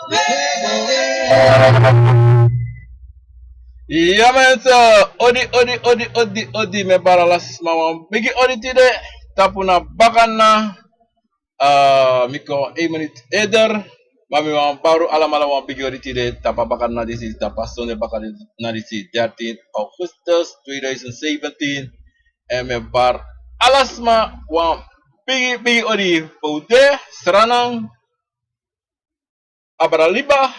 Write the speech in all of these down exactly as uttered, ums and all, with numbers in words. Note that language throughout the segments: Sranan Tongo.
Ya mensen, odi, odi, odi, odi, odi, mi e bari ala sma wan bigi odi tide, tapu na bakana, eh, mi kon een minuut eerder, ma mi wani bari alamala wan bigi odi tide, tapu a bakana disi, tapu a sonde bakana disi, dertien augustus tweeduizend zeventien. En mi e bari ala sma wan bigi, bigi odi fu de, Sranan, abra liba.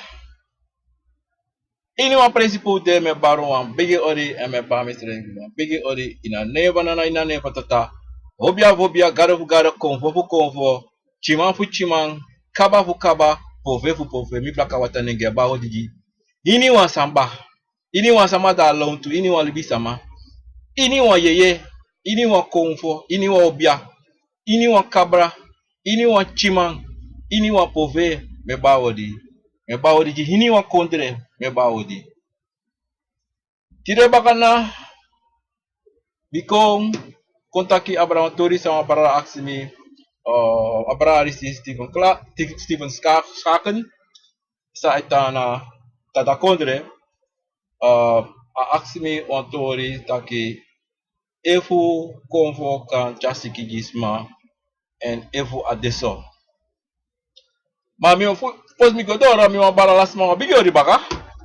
Ini wan presi fu de, mi e bari wan bigi odi, en mi e bari mi srefi wan bigi odi, ini a nen fu Nana, ini a nen fu Tata. Hobia fu hobia, gado fu gado, konfo fu konfo, tyiman fu tyiman, kaba fu kaba, pove fu pove, mi blaka wata nenge, bari odi gi ini wan sma. Ini wan sma di a lontu, ini wan libisma, ini wan yeye, ini wan konfo, ini wan obia, ini wan kabra, ini wan tyiman, ini wan pove, mi e bari odi. Mi e bari odi gi ini wan kondre, mi e bari odi. Tide bakana, mi kon, kon taki abra wan tori san wan brada aksi mi, eh, abra arisi Steven Kla-, Steven Scha-, Schaken, san e tan na Tata Kondre, eh, a aksi mi wan tori taki efu konfo kan tyari siki gi sma, en efu a de so. Ma mi wan fu-, fosi mi go doro, mi wan bari ala sma wan bigi odi baka.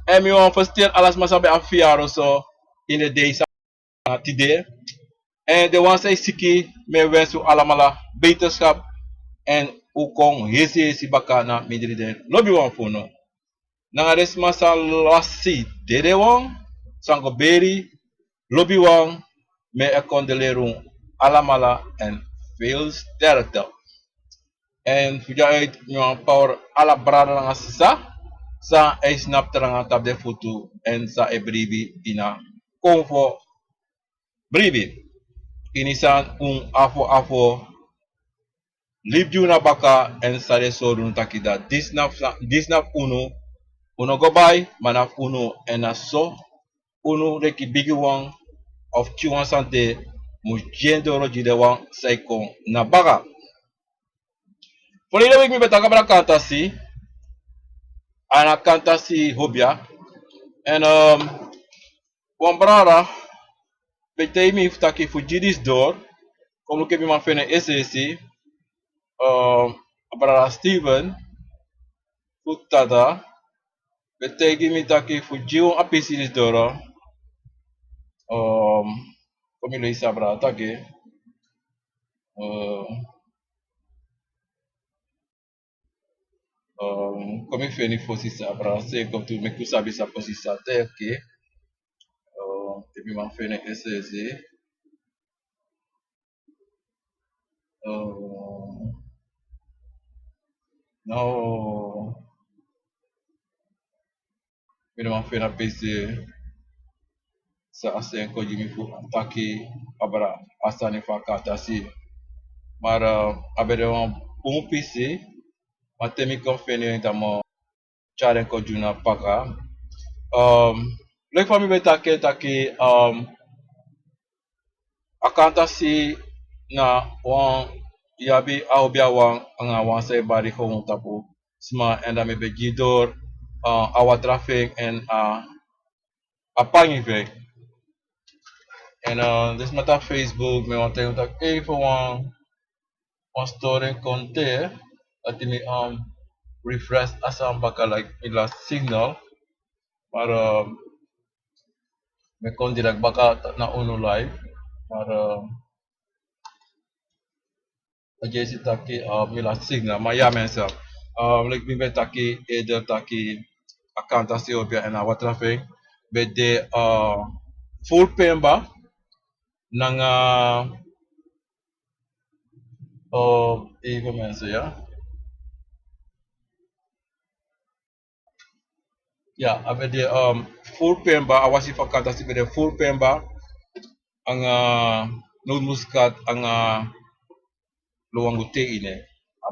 En mi wan feliciteri ala sma san ben abi verjaardag so ini de dei san tide. En den wan san e siki, mi e wensi un alamala beterschap. En un kon hesi hesi baka na mindri den lobiwan fu unu. Nanga den sma san lasi dede wan, san go beri, lobiwan, mi e kondoleri un alamala en veel sterkte. En fu dya uit mi wan power ala brada nanga sisa san e snapu tranga tapu den futu, en san e bribi ini a konfo bribi. Ini san un afo afo libi gi unu na baka, en san den sori unu taki dati disi na fu sa-, disi na fu unu, un no go bai, ma na fu unu, en na so unu leki bigiwan of tyiwan san de mus gi en doro gi den wan san e kon na baka. Verleden week mi ben taki abra kantasi, a na kantasi hobia. En, ehm, wan brada ben taigi mi fu taki fu gi disi doro, kon luku efu mi man feni en esi esi, ehm, a brada Steven fu Tata ben taigi mi taki fu gi wan a pisi disi doro. Ehm, kon mi leisi a brada taki, ehm, Ehm, kon mi feni fosi san a brada seni, kon tu meki un sabi san fosi san a taki. Ehm, efu mi man feni en esi esi. Ehm, no. Mi no man feni a pisi san a seni kon gi mi fu taki abra a sani fu a kantasi. Ma, eh, a ben de wan bun pisi, ma te mi kon feni en dan mi o tyari en kon gi unu na baka. Ehm, leki fa mi ben taki, taki, ehm, a kantasi na wan, yu abi a hobia wan, anga wan san e bari goontapu sma, en dan mi ben gi doro, eh, a watra fu en, en, eh, a pangi fu en. En, eh, den sma tapu Facebook, mi wani taigi un taki, even wan, wan storing kon te, dati mi, um, refresh a sani baka, like, mi lasi signal. Ma, eh, mi kon direct baka na unu live. Ma, eh, a yesi taki, eh, mi lasi signal. Ma ya, mensen. Eh, leki mi ben taki, ede taki, a kantasi hobia en a watra fu en ben de, eh, furu pemba. Nanga, eh, even mensen, ya. Ya, a ben de, um, furu pemba, a wasi fu a kantasi ben de furu pemba, anga nootmuskaat, anga luwangu te ini en. A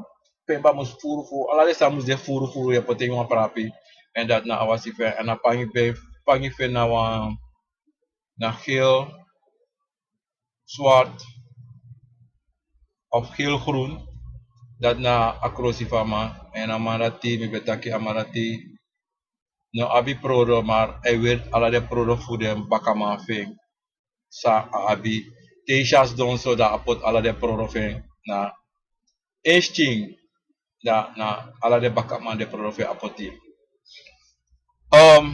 pemba mus furu furu, ala den sani mus de furu furu, yu e poti en ini wan prapi. En dati na a wasi fu en, en a pangi fu en, pangi fu en na wan, na geel, zwart of geel groen. Dati na a krosi fu a man. Èn a man dati, mi ben taki a man dati no abi prodo, ma a e weri ala den prodo fu den bakaman fu en san a abi. Te yu si a sidon so, dan a poti ala den prodo fu en na en skin. Dan na ala den bakaman den prodo fu en a poti. Ehm,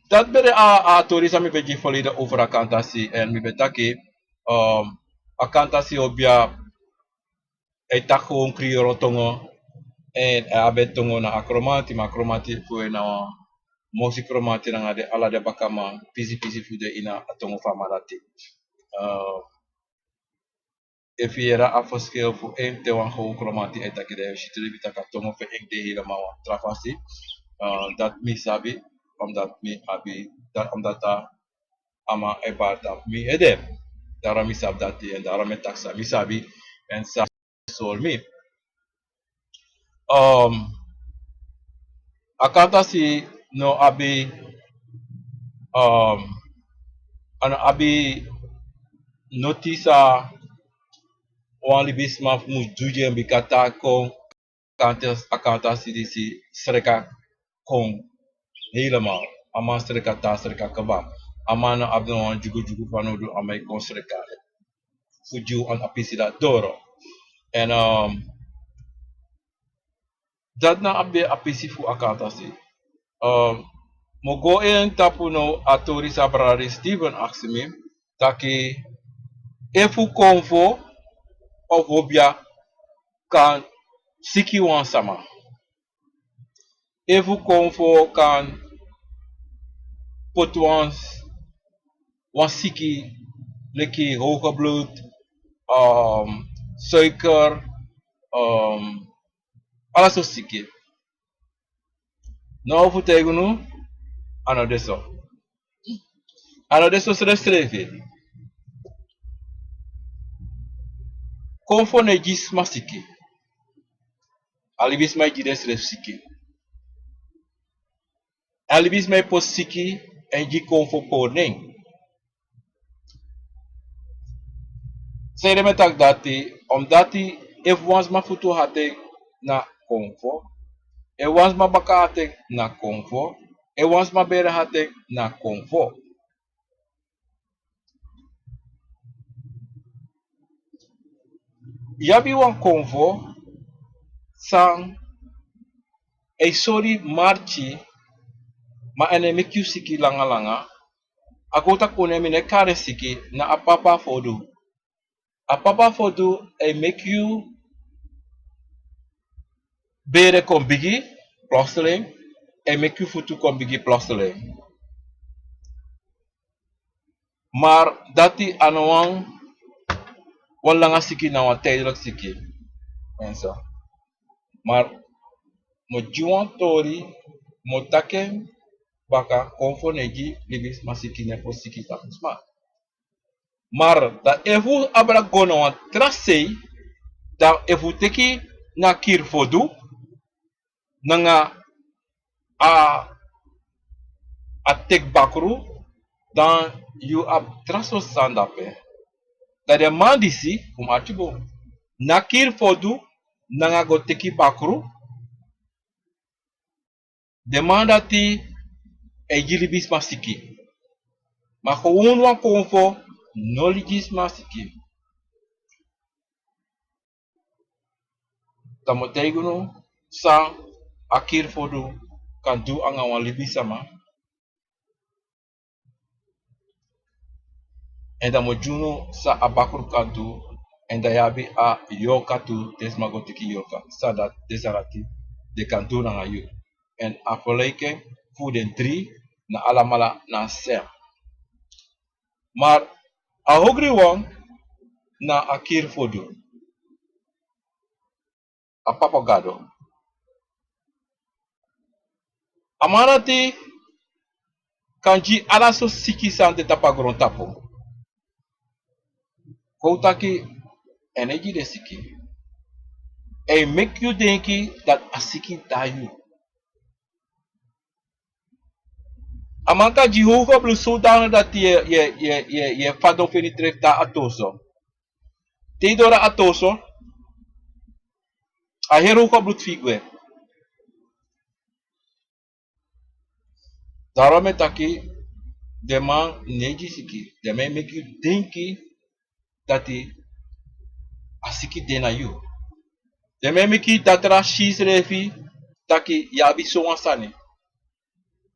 dati ben de a, a tori san mi ben gi verleden over a kantasi. Èn mi ben taki, ehm, a kantasi obia e taki gewoon Krioro tongo. Èn a abi en tongo na a Kromanti, ma a Kromanti fu en na wan mosi Kromanti nanga den ala den bakaman pisi pisi fu den ini a tongo fu a man dati. Ehm, efu yu yere a verschil fu en te wan gewoon Kromanti e taki, dan yu si tu libi taki a tongo fu en de helemaal wan tra fasi. Ehm, dati mi sabi, omdat mi abi, dati omdat a a man e bari tapu mi ede. Daarom mi sabi dati, èn daarom mi e taki san mi sabi, èn san sori mi. Ehm, a kantasi no abi, ehm, a no abi noti san wan libisma mus du gi en, bika te a kon kantasi, a kantasi disi sreka kon helemaal. A man sreka, te a sreka kaba. A man no abi no wan dyugudyugu fanowdu, a man e kon sreka fu gi wan a pisi dati doro. Èn, ehm, dati na a be a pisi fu a kantasi. Ehm, mi o go ini tapu now a tori san brada Steven aksi mi, taki efu konfo of obia kan siki wan sama. Efu konfo kan poti wan, wan siki leki hoge bloed, ehm, suiker, ehm, ala sortu siki. No, fu taigi unu, a no de so. A no de so srefsrefi. Konfo no e gi sma siki. A libisma e gi densrefi siki. A libisma e poti siki èn gi konfo pori nen. Sanede mi e taki dati? Omdati efu wan sma futu hati en na konfo, efu wan sma baka hati en na konfo, efu wan sma bere hati en na konfo. Yu abi wan konfo san e sori marki, ma a no e meki yu siki langa langa. A go taki unu, mi no e kari en siki, na a papa fodu. A papa fodu e meki yu bere kon bigi plotseling, e meki yu futu kon bigi plotseling. Maar dati a no wan, wan langa siki, na wan tijdelijk siki. En zo. Maar mi o gi wan tori, mi o taki en baka, konfo no e gi libisma siki, no e poti siki tapu sma. Maar dan efu abra go na wan tra sei, dan efu teki na kiri fodu, nanga a, a teki bakru, dan yu abi tra sortu sani dape. Dan den man disi, fu mi arki bun, na kiri fodu, nanga go teki bakru, den man dati e gi libisma siki. Ma gewoon wan konfo no e gi sma siki. Dan mi o taigi unu san a kiri fodu kan du anga wan libisma. En dan mi o gi unu san a bakru kan du. En dan yu abi a yorka tu, te sma go teki yorka. San dati, den sani dati den kan du nanga yu. En a vergelijking fu den dri na alamala na sem. Maar a hogri wan na a kiri fodu. A papa gado. A man dati kan gi ala sortu siki san de tapu a grontapu. Kon taki a no e gi den siki. A e meki yu denki dati a siki de na yu. A man kan gi yu hoge bloed zodanig dati yu e, yu e, yu e, yu e, yu e fadon feni treki te a toso. Te yu doro a toso, A heri un go brutu fu yu gwe. Daro mi e taki, den man no e gi siki. Den man e meki yu denki dati a siki de na yu. Den man e meki datra si yusrefi taki yu abi sowan sani.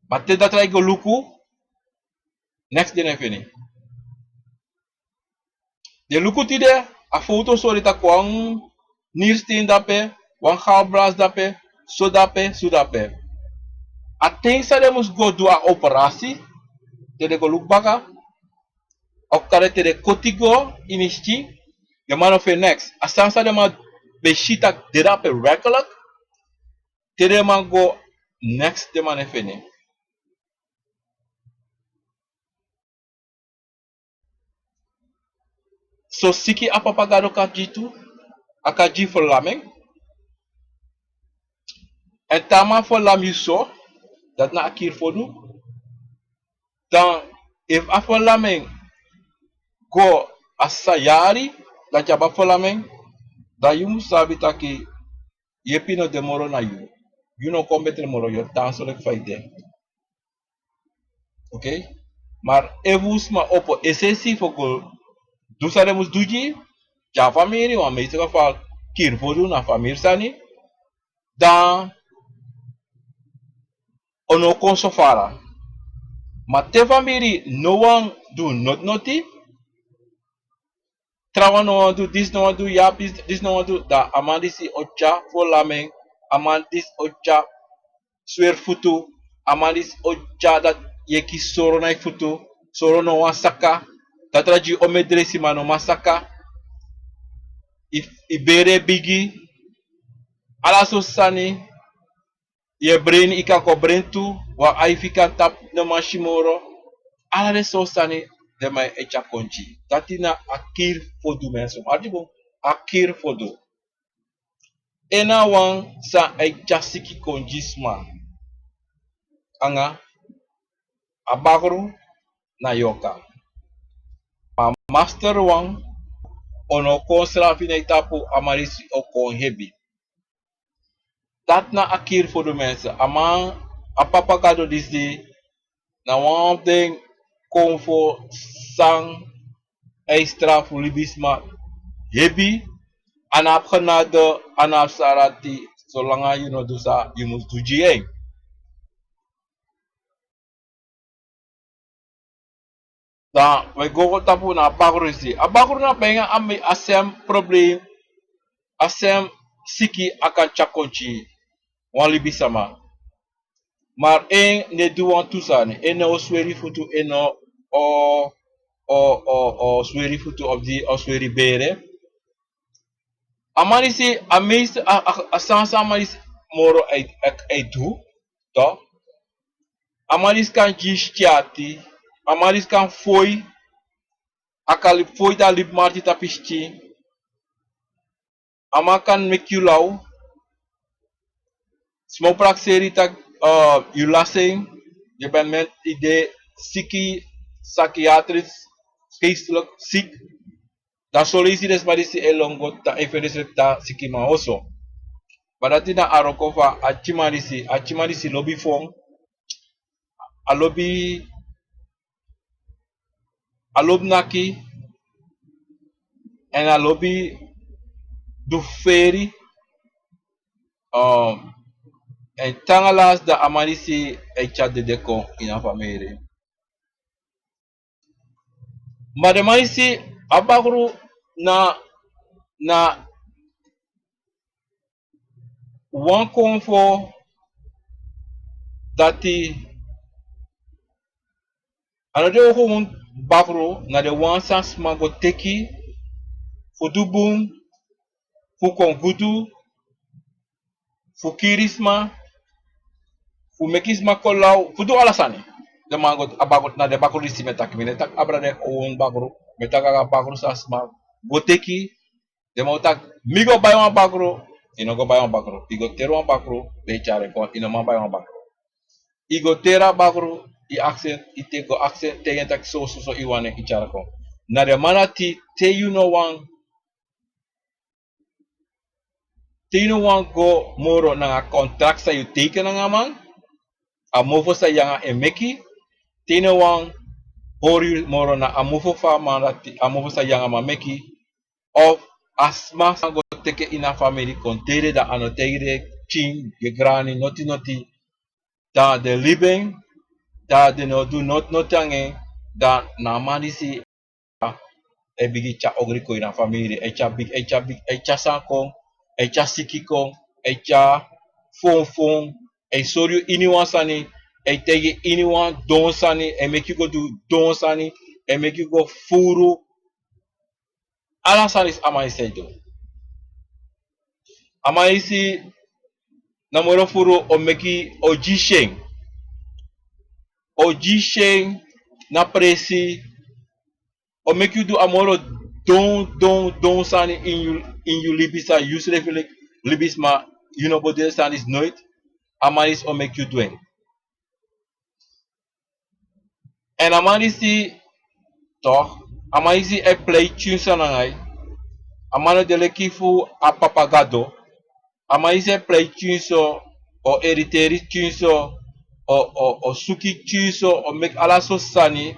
Ma te datra e go luku, neks de na yu feni. Den luku tide, a foto sori taki wan nirsten de ape, wan galblaas de ape, so de ape, so de ape. A ten san den mus go du a operasi, te den go luku baka, of kande te den koti go ini skin, den man no feni neks. A sani san den man ben si taki de de ape werkelijk, te den man go neks, den man no e feni. So siki a Papa Gado kan gi tu, a kan gi yu ferlamen. Èn te a man ferlam yu so, dati na a kiri fu du. Dan efu a ferlamen go a san yari, dati yu abi a ferlamen, dan yu mus sabi taki yepi no de moro na yu. Yu no kon betre moro, yu o tan so leki fa yu de. Oké? Maar efu un sma opo es'esi fu go du san den mus du gi, gi a famiri, want meeste geval kiri fu du na famiri sani, dan un no kon so fara. Ma te famiri no wani du noti noti, trawan no wani du, disi no wani du, ya, disi no wani du, dan a man disi o tyari ferlamen, a man disi o tyari sweri futu, a man disi o tyari dati yu e kisi soro na yu futu, soro no wani saka, datra gi yu omedresi ma no man saka, yu, yu bere e bigi, ala sortu sani, yu e breni, yu kan kon breni tu, wan ai fu yu kan tapu, no man si moro. Ala den sortu sani den man e tyari kon gi yu. Dati na a kiri fu du, mensen. Arki bun, a kiri fu du. En na wan san e tyari siki kon gi sma. Anga a bakru na yorka. Ma master wan, un no kon srafi na yu tapu, a man disi o kon hebi. Dati na a kiri fu du, mensen. A man, a Papa Gado disi, na wan fu den konfo san e strafu libisma hebi, a no abi genade, a no abi sani dati, solanga yu no du san yu mus du gi en. Dan wi e go tapu na a bakru disi. A bakru na ben a mi a sem problem, a sem siki a kan tyari kon gi wan libisama. Maar en no e du wantu sani, en no o sweri futu, en no o, o, o, o sweri futu of di o sweri bere. A man disi, a meeste, a, a, a sani san a man disi moro e, e, e du, toch? A man disi kan gi yu skin ati, a man disi kan foi, a kan libi foi, dan libi marki tapu yu skin. A man kan meki yu law. Sma o prakseri taki, eh, yu lasi en, je bent men-, yu de siki, psychiatrisch, geestelijk ziek. Dan son leisi den sma disi e lon go, dan e feni den srefi na sikiman oso. Ma dati na a wroko fu a tyiman disi, a tyiman disi lobi fon, a lobi, a lobi naki, èn a lobi du feri, um, èn te nanga lasi dan a man disi e tyari dede kon ini a famiri. Ma den man disi, a bakru na, na wan konfo dati a no de wan gewoon bakru, na den wan san sma go teki fu du bun, fu kon gudu, fu kiri sma, fu meki sma kon law, fu du ala sani. Den man go, a bakru, na den bakru disi mi e taki, mi no e taki abra den gewoon bakru, mi e taki a bakru san sma go teki, den man o taki, mi go bai wan bakru, yu no go bai wan bakru, yu go teri wan bakru, den e tyari en kon, yu no man bai wan bakru. Yu go teri a bakru, yu aksi en, yu teki go aksi en, taigi en taki so, so, so, yu wani en, yu tyari kon. Na den man dati, te yu no wani te yu no wani go moro nanga a kontrakti san yu teiken nanga a man, a mofo san yu nanga en meki, te yu no wani hori yu moro na a mofo fu a man dati, a mofo san yu nanga a man meki, of a sma san go teke ini a famiri kon tei den, dan a no taigi den pikin, den grani, noti noti, dan den libi en, dan den no du noti noti nanga en, dan na a man disi e bigin tyari ogri kon ini a famiri, e tyari bigi, e tyari bigi, e tyari san kon, e tyari siki kon, e tyari fonfon, e sori yu iniwan sani, e taigi yu iniwan don sani, e meki yu go du don sani, e meki yu go furu. Ala sani disi a man disi e du. A man disi na moro furu o meki, o gi syen. O gi syen na presi. O meki yu du a moro don, don, don sani ini yu, ini yu libi san yu srefi leki libisma, yu no bo du den sani disi noiti. A man disi o meki yu du en. Èn a man disi, toch, a man disi e plei tyunso nanga yu. A man no de leki fu a Papa Gado. A man disi e plei tyunso, o iriteri tyunso, o, o, o suki tyunso, o meki ala sortu sani.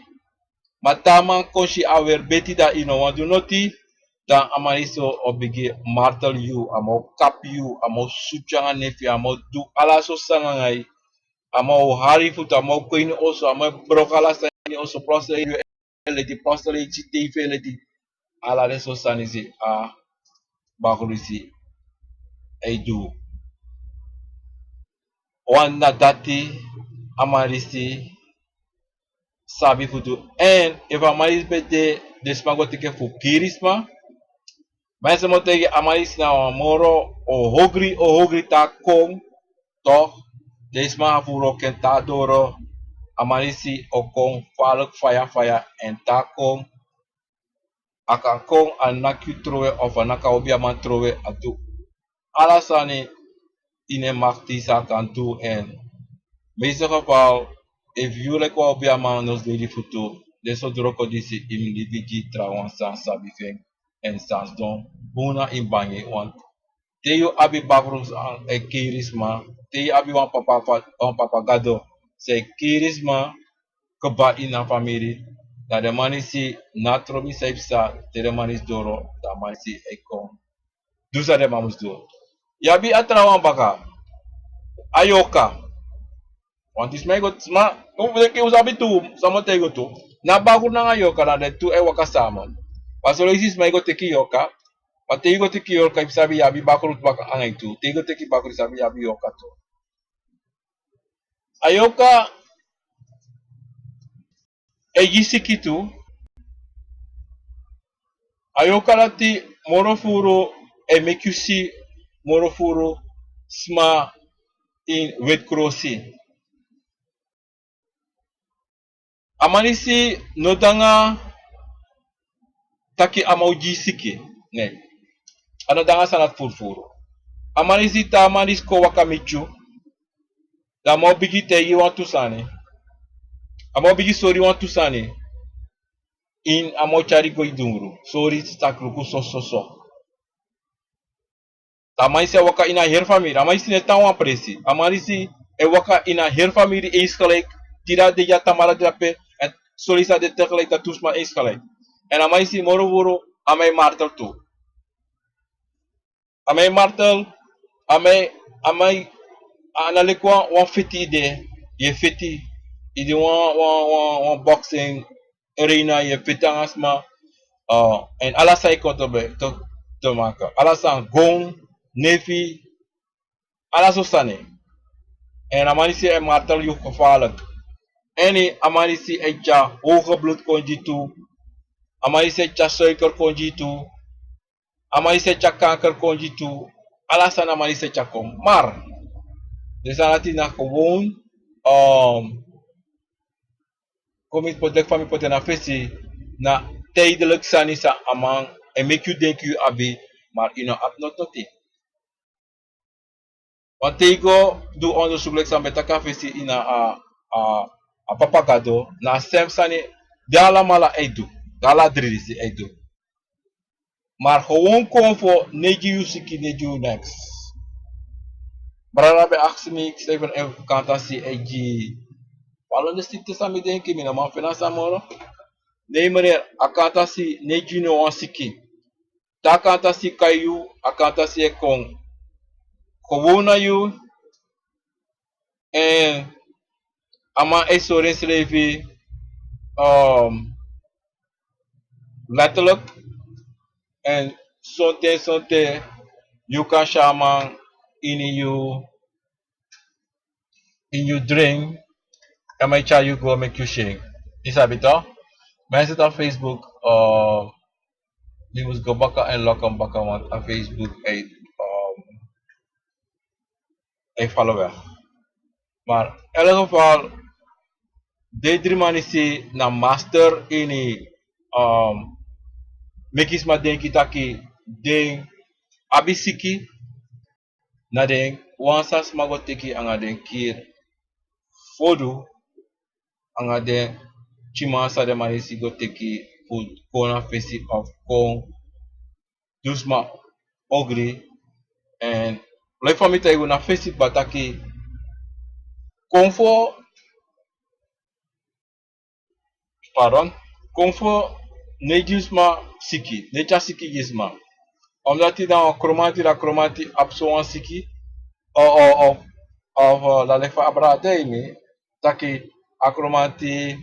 Ma te a man kon si a weri beti, dan yu no wani du noti, dan a man disi o bigin martel yu, a man o kapu yu, a man o sutu yu nanga nefi, a man o du ala sortu sani nanga yu. A man o hari futu, a man o kon ini oso, a man e broko ala sani ini oso, ploslei yu e leti, ploslei yu e si tei fu en leti. Ala den sortu sani disi a bakru disi e du. Wan na dati a man disi sabi fu du. Èn efu a man disi ben de, den sma go teki en fu kiri sma. Ma en sma o taigi a man disi na wan moro o ogri, o ogri, te a kon, toch, den sma abi fu wroko en te a doro. A man disi o kon falek faya faya, èn te a kon, a kan kon, a naki yu trowe of a naki a obiaman trowe, a du ala sani ini en makti san a kan du. Èn meeste geval, efu yu leki wan obiaman no sidon ini futu, den sortu wroko disi yu mus libi gi trawan san sabi fu en èn san sidon bun na ini bangi. Want te yu abi bakru san e kiri sma, te yu abi wan Papa, wan Papa Gado san e kiri sma kaba ini a famiri, dan den man disi na trobi san yu psa, te den man disi doro, dan a man disi e kon du san den man mus du. Yu abi a trawan baka, a yorka. Want sma e go, sma, un fu teki, un sabi tu, sma e go tu. Na bakru nanga yorka, na den tu e waka samen. Ma son leisi sma e go teki yorka, ma te yu go teki yorka, yu sabi yu abi bakru baka nanga yu tu. Te yu go teki bakru, yu sabi yu abi yorka tu. A yorka e gi siki tu. A yorka dati moro furu e meki yu si moro furu sma ini weti krosi. A man disi no de nanga taki a man o gi yu siki. Nee. A no de nanga san dati furufuru. A man disi, te a man disi kon waka miti yu, dan a man o bigin taigi yu wantu sani. A man o bigin sori yu wantu sani. Ini a man o tyari yu go ini dungru. Sori, taki luku so, so, so. A man disi e waka ini a heri famiri. A man disi no e tan wan presi. A man disi e waka ini a heri famiri eens gelijk. Tide a de ya, tamara de drape. Èn son leisi a de tegelijk, dati tu sma eens gelijk. Èn a man disi moro furu, a man e martel tu. A man e martel, a man e, a man e, a no leki wan, wan feti yu de, yu e feti, yu de wan, wan, wan, wan boxing arena, yu e feti nanga sma, uh, èn ala san e kon te be, te, te maken. Ala san, gon, nefi, ala sortu sani. Èn a man disi e martel yu gevaarlijk. Èn a man disi e tyari hoge bloed kon gi yu tu. A man disi e tyari suiker kon gi yu tu. A man disi e tyari kanker kon gi yu tu. Ala sani a man disi e tyari kon. Maar den sani dati na gewoon, um, kon mi poti, leki fa mi poti en na fesi, na tijdelijk sani san a man e meki yu denki yu abi, maar yu no abi noti noti. Want te yu go du onderzoek, leki san mi ben taki na fesi ini a, a, a Papa Gado, na a sem sani den alamala e du, den ala dri disi e du. Maar gewoon kon fu no e gi yu siki, no e gi yu niks. Brada ben aksi mi, srefi en kantasi e gi. Falon de sikte san mi denki, mi no man feni san moro. Nei meneer, a kantasi no e gi no wan siki. Te a kantasi kai yu, a kantasi e kon. Gewoon na yu. En a man e sori ensrefi, um, letterlijk. En sonten, sonten yu kan si a man ini yu, ini yu dream. A man e tyari yu go meki yu si en. Yu sabi toch? Mensen op Facebook, uh, mi mus go baka en lok en baka, want a Facebook e, um, e follow weg. Maar in elk geval, den dri man disi na master ini, um, meki sma denki taki den abi siki, na den wan san sma go teki anga den kiri fodu, anga den tyiman san den man disi go teki fu kon na fesi of kon du sma ogri. En leki fa mi taigi unu na fesi kba taki konfo, pardon, konfo no e gi sma siki, no e tyari siki gi sma. Omdat dan wan kromanti, dan kromanti abi so wan siki, o, o, o, of, eh, dan leki fa a brada taigi mi, taki a kromanti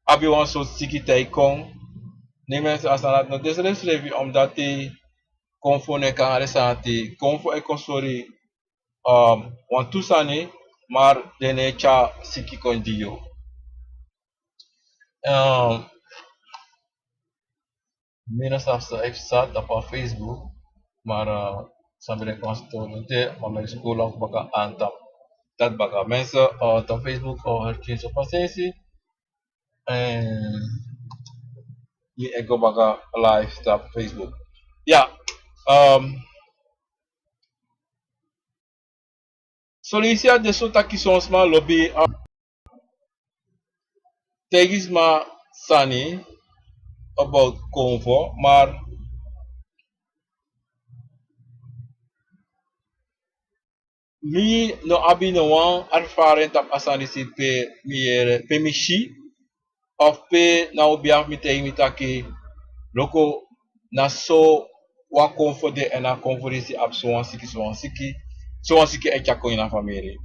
abi wan sortu siki te a e kon. Ne mi e si a sani dati no de srefisrefi, omdat konfo no e kon anga den sani dati. Konfo e kon sori, um, wantu sani, maar den no e tyari siki kon gi yu. Um, mi no sabi san e psa tapu a Facebook, maar, eh, san ben de kon stori de, maar mi e skul ook baka aan tapu. Dati baka mensen, eh, tapu Facebook, eh, heri kin so pasensi. En mi e go baka live tapu Facebook. Ya, um, son leisi a de so taki son sma lobi, ah, taigi sma sani about konfo, maar mi no abi no wan ervaring tapu a sani disi pe mi yere, pe mi si, of pe na obia fu mi taigi mi taki, luku, na so wan konfo de, en a konfo disi abi so wan siki, so wan siki, so wan siki e tyari kon ini a famiri.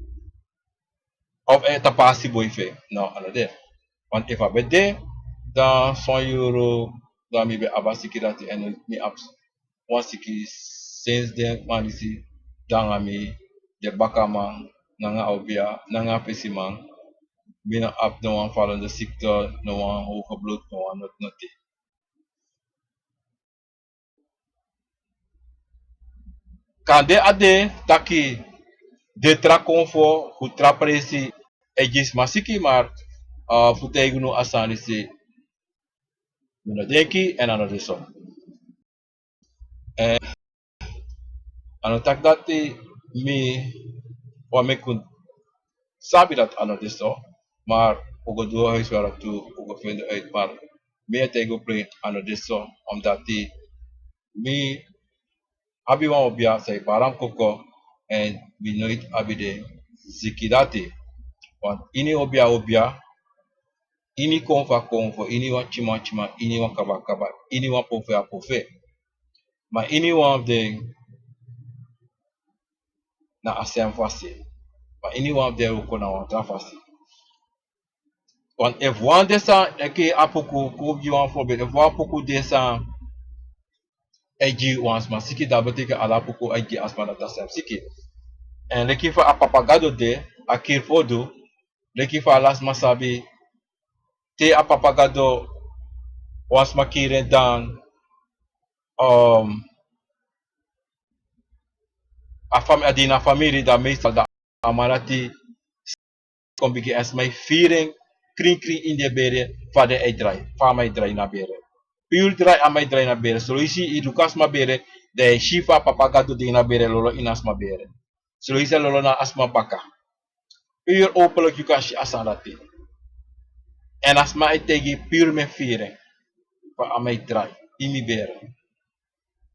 Of e tapu a pasi boi fu en. No, a no de. Want efu a ben de, dan son yuru, dan mi ben abi a siki dati, en mi abi wan siki sensi den man disi de anga mi, den bakaman, nanga obia, nanga pesiman. Mi no abi no wan falende sikte, no wan hoge bloed, no wan noti noti. Kande a de taki den tra konfo fu tra presi e gi sma siki, maar, eh, fu taigi unu a sani disi, mi no denki, en a no de so. En a no taki dati mi wani meki un sabi dati a no de so, maar un go du un huiswerk tu, un go feni uit, maar mi e taigi un plein, a no de so, omdat mi abi wan obia san e bari mi koko, en mi noiti abi den siki dati. Want ini obia obia, ini konfo a konfo, ini wan tyiman a tyiman, ini wan kaba a kaba, ini wan pofe a pofe. Ma ini wan fu den na a sem fasi. Ma ini wan fu den e kon na wan tra fasi. Want efu wan de san, enke a poku, kon gi wan voorbeeld, efu wan poku de san e gi wan sma siki, dati betekent ala poku e gi a sma dati a sem siki. En leki fa a Papa Gado de, a kiri fu du, leki fa ala sma sabi, te a Papa Gado wan sma kiri en, dan, um, a fami-, a de ini a famiri, dan meestal dan a man dati kon bigin, a sma e firi en krinkrin ini den bere, fa den e drai, fa a man e drai ini a bere. Puru drai a man e drai ini a bere. Son leisi yu luku a sma bere, dan yu e si fa Papa Gado de ini a bere, lolo ini a sma bere. Son leisi a lolo na a sma baka. Puru openlijk yu kan si a sani dati. En a sma e taigi yu puru mi e firi en, fa a man e drai ini mi bere.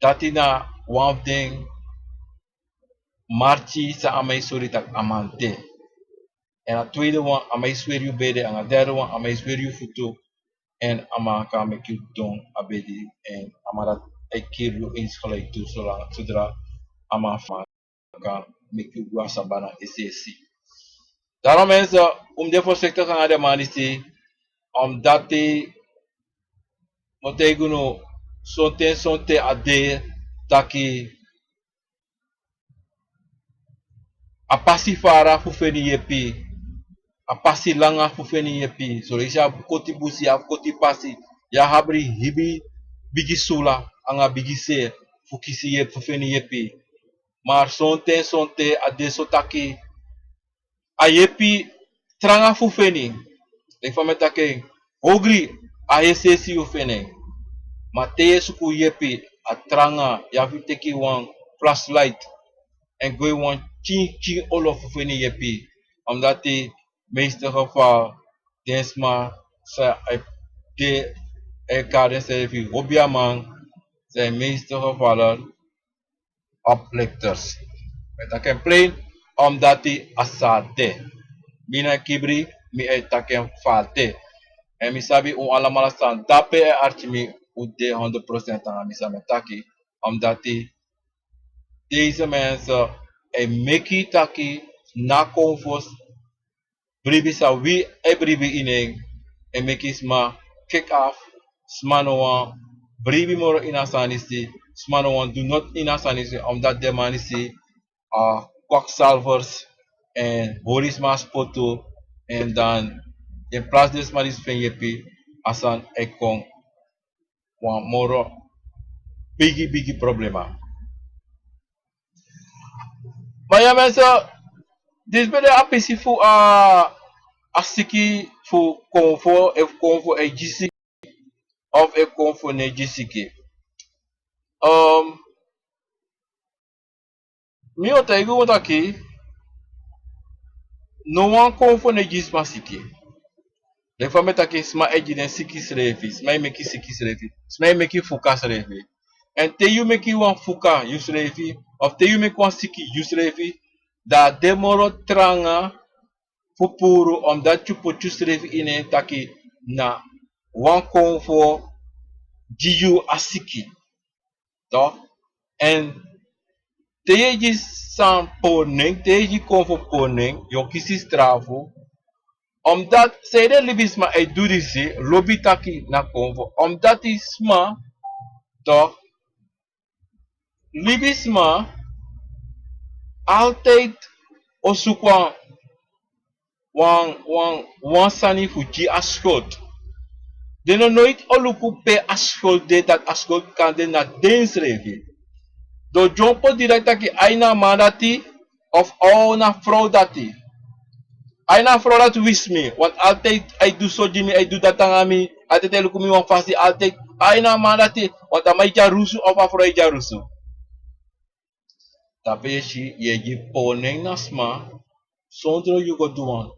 Dati na wan fu den marki san a man e sori tak' a man de. Èn a tweede wan, a man e sweri yu bede, anga derde wan, a man e sweri yu futu, èn a man kan meki yu don a bedi, èn a man dati e kiri yu insgelijk tu, zolang, zodra a man kan meki yu go na sabana es'esi. Daarom mensen, un mus de voorzichtig anga den man disi, omdat mi o taigi unu, sonten, sonten a de taki a pasi fara fu feni yepi, a pasi langa fu feni yepi. Son leisi yu abi koti busi, yu abi koti pasi, yu abi heri bigi sula anga bigi se fu kisi yepi, fu feni yepi. Maar sonten, sonten a de so taki a yepi tranga fu feni. Leki fa mi e taki en, ogri a es'esi yu feni en. Ma te yu e suku yepi, a tranga, yu abi fu teki wan flashlight èn go ini wan pikin, pikin olo fu feni yepi. Omdat in meeste geval den sma san e de, e kari densrefi hobiaman, zijn meeste gevallen oplichters. Mi e taki en plein, omdat a so a de. Mi no e kibri, mi e taki en fa a de. Èn mi sabi un alamala san de ape e arki mi, un de honderd procent anga mi san mi e taki. Omdat deze mensen e meki taki na konfo bribi san wi e bribi ini en, e meki sma kick off, sma no wani bribi moro ini a sani disi, sma no wani du noti ini a sani disi, omdat den man disi a kwakzalvers, èn hori sma spotu, èn dan in plaats den sma disi feni yepi, a sani e kon wan moro bigi, bigi problema. Ma ya mensen, disi ben de a pisi fu a, a siki fu konfo, efu konfo e gi siki, of efu konfo no e gi siki. Um, mi o taigi unu taki, no wan konfo no e gi sma siki. Leki fa mi e taki, sma e gi den siki srefi, sma e meki siki srefi, sma e meki fuka srefi. Èn te yu meki wan fuka yusrefi, of te yu meki wan siki yusrefi, dan a de moro tranga fu puru, omdat yu poti yusrefi ini en taki na wan konfo gi yu a siki. Toch? Èn te yu e gi san pori nen, te yu e gi konfo pori nen, yu o kisi strafu. Omdat, sanede libisma e du disi, lobi taki na konfo. Omdat i sma, toch, libisma altijd o suku wan, wan, wan sani fu gi a schuld. Den no noiti o luku pe a schuld de, dati a schuld kan de na densrefi. Den o dyompo direct taki ai na a man dati, of o na a frow dati. Ai na a frow dati wisi mi, want altijd ai du so gi mi, ai du dati anga mi, altijd ai luku mi wan fasi, altijd ai na a man dati, want a man e dyarusu of a frow e dyarusu. Tapu yu e si, yu e gi pori nen na sma, sondro yu go du wan.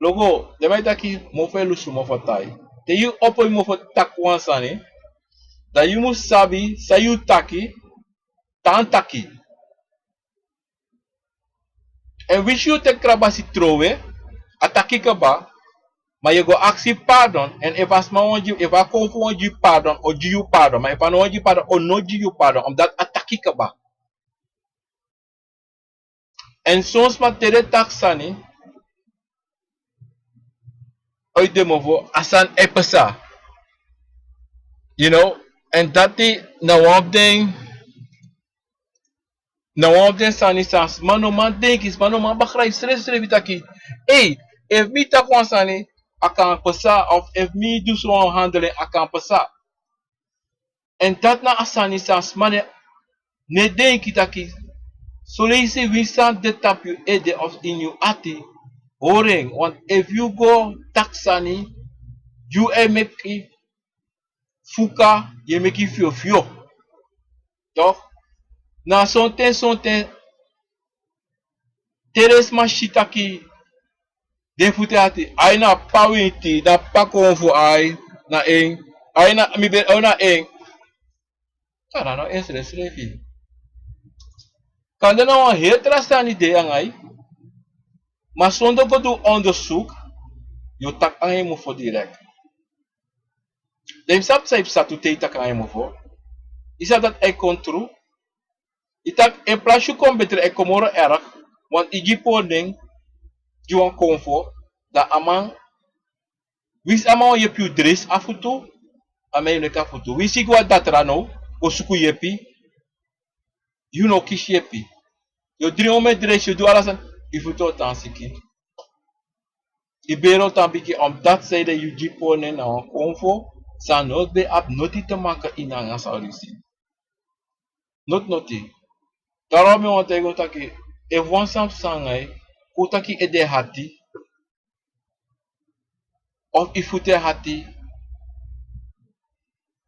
Luku, den man e taki mofo e lusu mofo tai. Te yu opo yu mofo taki wan sani, dan yu mus sabi san yu taki, tan taki. Èn winsi yu teki krabasi trowe, a taki kaba, ma yu e go aksi pardon, èn efu a sma wani gi, efu a konfo wani gi yu pardon, o gi yu pardon, ma efu a no wani gi yu pardon, o no gi yu pardon, omdat a taki kaba. Èn son sma te den taki sani, o yu de mofo, a sani e pasa. You know, èn dati na wan fu den, na wan fu den sani san sma no man denki, sma no man begrijp srefsrefi taki, ei, efu mi taki wan sani, a kan pasa, of efu mi du so wan handel, a kan pasa. Èn dati na a sani san sma no e denki taki, son leisi winsi san de tapu yu ede of ini yu ati, hori en, want efu yu go taki sani, yu e meki fuka, yu e meki fyofyo. Toch? Na sonten, sonten, te den sma si taki den fu te ati, ai na p'pa winti, na p'pa konfo ai, na en, ai na, mi ben, o na en. A na no en srefsrefi. Kande na wan heri tra sani de nanga yu. Ma sondro go du ondersuk, yu o taki nanga yu mofo direkt. Dan yu sabi san yu psa tu te yu taki nanga yu mofo. Yu sabi dati a e kon tru. Yu taki en plasi yu kon betri a e kon moro erg. Want yu gi pori nen gi wan konfo. Dan a man, winsi a man wani yepi yu dresi a futu, a man e yu neki a futu. Winsi yu gi wan datra now go suku yepi, yu no kisi yepi. Yu o dringi omen dresi, yu o du ala sani, yu futu o tan siki. Yu bere o tan bigi. Omdat sei de yu gi pori nen na wan konfo san no ben abi noti te maka ini nanga san yu si. Noti noti. Daarom mi wani taigi unu taki, efu wan sani psa nanga yu, kon taki ede hati, of yu futu e hati,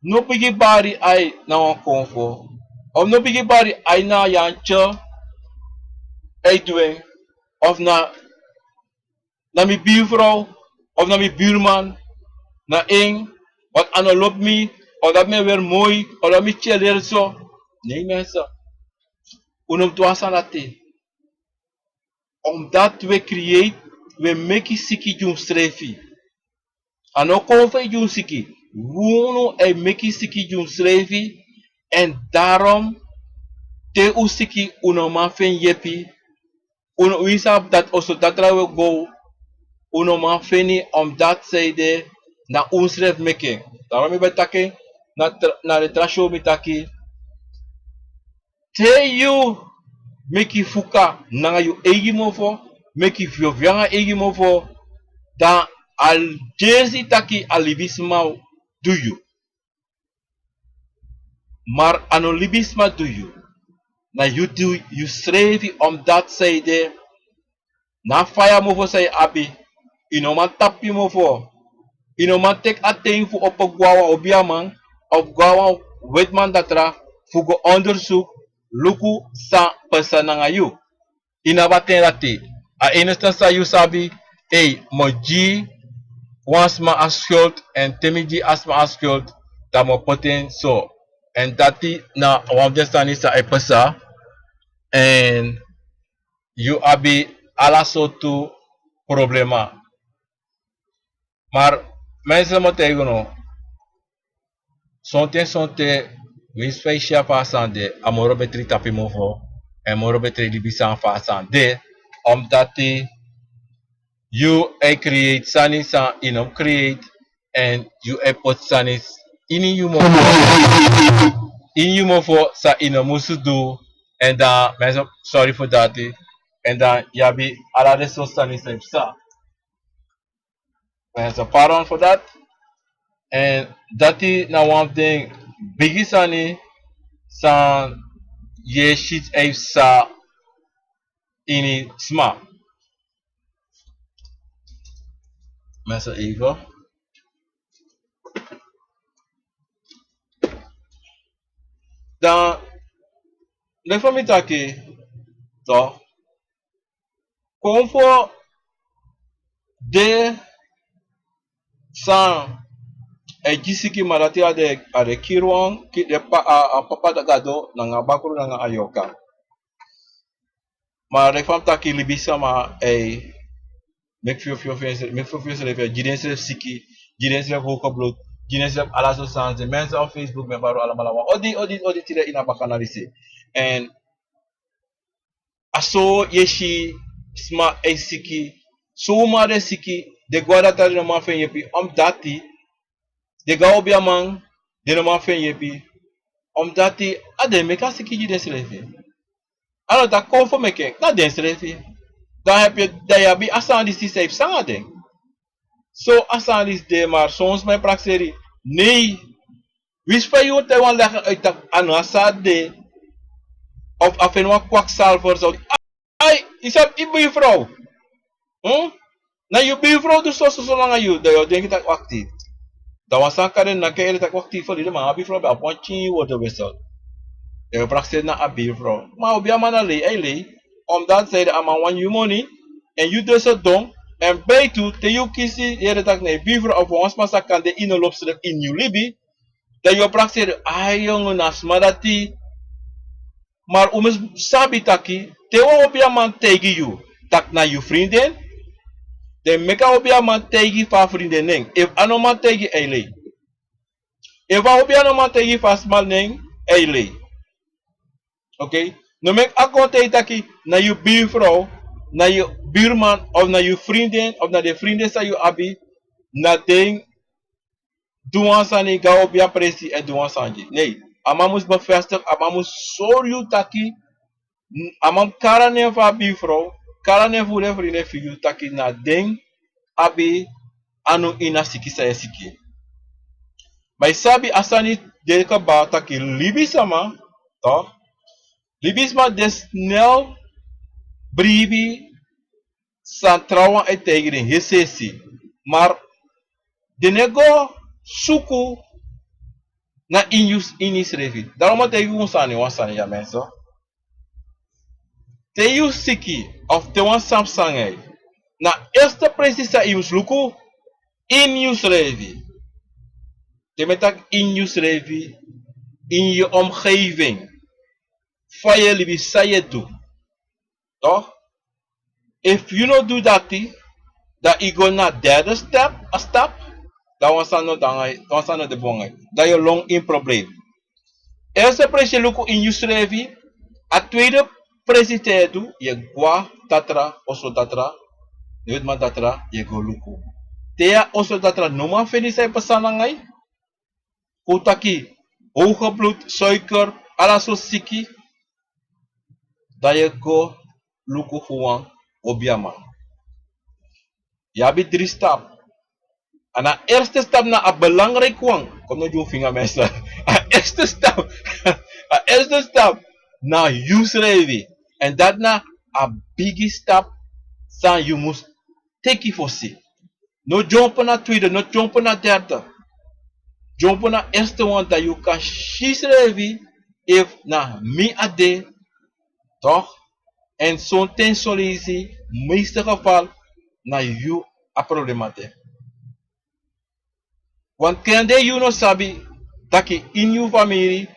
no bigin bari ai na wan konfo, of no bigin bari ai na yantye e du en, of na na mi birfrow, of na mi birman, na en, want a no lobi mi, of dati mi e weri moi, of dati mi tyari leri so. Nei, mensen. Un no mus du a sani dati. Omdat wi e create, wi e meki siki gi unsrefi. A no kon fu e gi un siki. Unu e meki siki gi unsrefi. En daarom, te un siki, un no man feni yepi. Un no, winsi a dati oso datra wi e go, un no man feni, omdat sei de na unsrefi meki en. Daarom mi ben taki na tra, na den tra show mi taki, te yu meki fuka nanga yu eigi mofo, meki fyofyo nanga eigi mofo, dan a gersi taki a libisma du yu. Maar a no libisma du yu. Na yu du yusrefi, omdat sei de na a faya mofo san yu abi. Yu no man tapu yu mofo. Yu no man teki a ten fu opo go na wan obiaman of go na wan wetiman datra fu go ondersuk, luku san pasa nanga yu. Yu no abi a ten dati. A enigste san yu sabi, ei, mi o gi wan sma a schuld, en te mi gi a sma a schuld, dan mi o poti en so. En dati na wan fu den sani san e pasa. En yu abi ala sortu problema. Maar mensen, mi o taigi unu, sonten sonten, winsi fa yu si a fa a sani de, a moro betri tapu yu mofo, en moro betri libisma fa a sani de, omdat yu e create sani san yu no mus create, en yu e poti sani ini yu mofo, ini yu mofo san yu no musu du, en dan mensen, sorry fu dati, en dan yu abi ala den sortu sani san e pasa. Mensen, pardon fu dati. En dati na wan fu den bigi sani san yu e si e pasa ini sma. Mensen, even. Dan, leki fa mi taki, toch, konfo de san e gi siki, ma dati a de, a de kiri wan, ki, de pa, a, a papa gado nanga bakru nanga a yorka. Ma leki fa mi taki, libisma e meki fyofyo fu ensrefi, meki fyofyo fu ensrefi, gi densrefi siki, gi densrefi hoge bloed, gi densrefi ala sortu sani. Den mensen op Facebook, mi e bari un alamala wan odi, odi, odi, tide ini a bakana disi. En a so yu e si sma e siki, so uma den siki, den go na datra, den no man feni yepi, omdat den go na obiaman, den no man feni yepi, omdat a den meki a siki gi densrefi. A no taki konfo meki en, na densrefi. Dan yu abi, dan yu abi a sani disi san e pasa nanga den. So a sani disi de, maar soms mi e prakseri, nee. Winsi fa yu o taigi wan leki a taki a no a sani de, of a feni wan kwakzalver, so, ai, yu sabi yu birfrow. Hmm? Na yu birfrow du soso so nanga yu, dan yu o denki taki wakti. Dan wan sani kan de, na kan yu e taki wakti, fu di den man, a birfrow ben abi wan pikin, yu o de wesel. Dan yu o prakseri na a birfrow. Ma obiaman na lei, a e lei. Omdat sei de a man wani yu moni, en yu de so don, en beitu, te yu kisi, yu e taki na yu birfrow of wan sma san kande yu no lobi srefi ini yu libi, dan yu o prakseri, ai yongu, na sma dati. Mar un mus sabi taki, te wan obiaman taigi yu tak' na yu frinden, den meki a obiaman taigi fu a frinden nen. Efu a no man taigi, a e lei. Efu a obiaman no man taigi fu a sma nen, a e lei. Oké? No meki a kon taigi taki na yu birfrow, na yu birman, of na yu frinden, of na den frinden san yu abi, na den du wan sani, go a obia presi èn du wan sani gi. Nei, a man mus bevestig, a man mus sori yu taki, a man mus kari a nen fu a birfrow, kari a nen fu den frinden fu yu taki na den abi anu ini a siki san yu e siki. Ma yu sabi a sani de kaba taki libisma, toch, libisma de snel bribi san trawan e taigi den hesesi. Mar den no e go suku na ini yu, ini yusrefi. Daarom mi o taigi unu sani, wan sani ya mensen. Te yu siki of te wan sani psa nanga yu, na eerste presi san yu mus luku, ini yusrefi. Te mi e taki ini yusrefi, in yu omgeving. Fa yu e libi, san yu e du. Toch? Efu yu no du dati, dan yu go na derde step, a stap, dan wan sani no de bun nanga yu, dan yu e lon ini problem. Eerste presi yu e luku ini yusrefi, a tweede presi te yu e du, yu e go na datra, oso datra, na wetiman datra, yu e go luku. Te yu a oso datra no man feni san e pasa nanga yu, kon taki hoge bloed, suiker, ala sortu siki, dan yu e go luku fu wan obiaman. Yu abi dri stap. A na eerste stap, na a belangrijk wan. Kon no gi un finga mensen. A eerste stap, a eerste stap na yusrefi. Èn dati na a bigi stap san yu mus teki fosi. No dyompo na tweede, no dyompo na derde. Dyompo na eerste wan, dan yu kan si yusrefi efu na mi a de, toch? Èn sonten, son leisi, meeste geval, na yu a problema de. Want kande yu no sabi taki ini yu famiri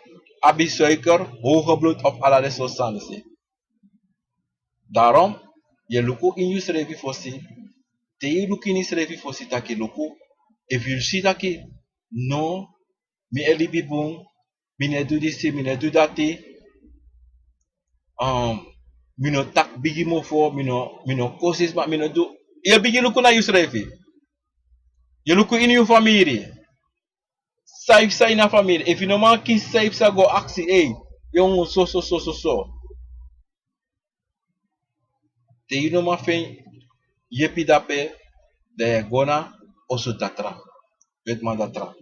abi suiker, hoge bloed of ala den sortu sani disi. Daarom yu e luku ini yusrefi fosi. Te yu luku ini yusrefi fosi taki luku, efu yu si taki no, mi e libi bun, mi no e du disi, mi no e du dati, um, mi no taki bigi mofo, mi no, mi no kosi sma, mi no du. Yu e bigin luku na yusrefi. Yu e luku ini yu famiri. San e psa ini a famiri. Efu yu no man kisi, san e psa, go aksi, ei, yongu, so so so so so. Te yu no man feni yepi dape, dan yu e go na oso datra, wetiman datra.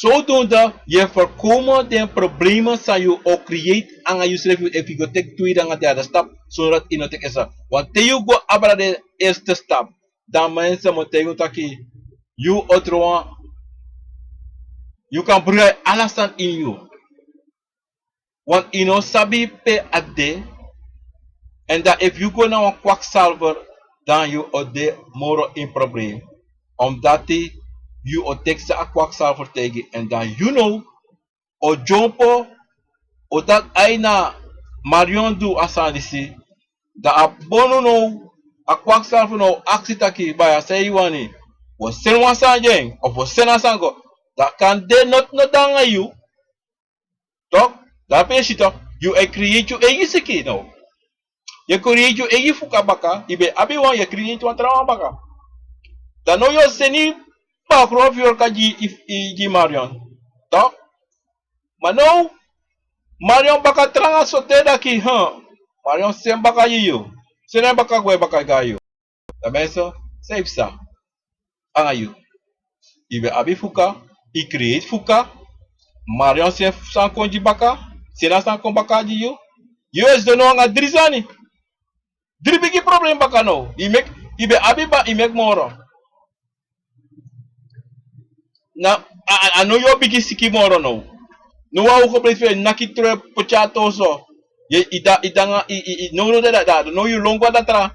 Zodoende yu e voorkomen den problemen san yu o create nanga yusrefi efu yu go teki tweede nanga derde stap, zonder dati yu no teki eerste stap. Want te yu go abra den eerste stap, dan mensen, mi o taigi unu taki yu o tron wan, yu kan bruai ala sani ini yu. Want yu no sabi pe a de. Èn dan efu yu go na wan kwakzalver, dan yu o de moro ini problem. Omdati yu o teki san a kwakzalver taigi, èn dan yu now o dyompo, o taki ai, na Marion du a sani disi. Dan a bonu now, a kwakzalver now o aksi taki, baya, san yu wani? Wi o seni wan sani gi en, of wi o seni a sani go. Dan kande noti no de nanga yu. Toch? Dape yu si toch, yu e create yu eigi siki now. Yu e create yu eigi fuka baka, yu ben abi wan, yu e create wan trawan baka. Dan now yu o seni bakru fu yorka gi, gi Marion. Toch? Ma now Marion baka tranga sote dati, hm, Marion seni baka gi yu. Seni en baka gwe baka gi yu. Dan mensen, san e psa nanga yu? Yu ben abi fuka, yu create fuka. Marion seni sani kon gi baka, seni a sani kon baka gi yu. Yu e sidon now nanga dri sani. Dri bigi problem baka now. Yu meki, yu ben abi, ma yu meki moro. Na a, a, a now yu o bigin siki moro now. Now wan hoge bloed fu yu e naki tron, e poti a toso. Yu e, yu de, yu de nanga, yu, yu, yu, now, now dati, dati, now yu lon go na datra.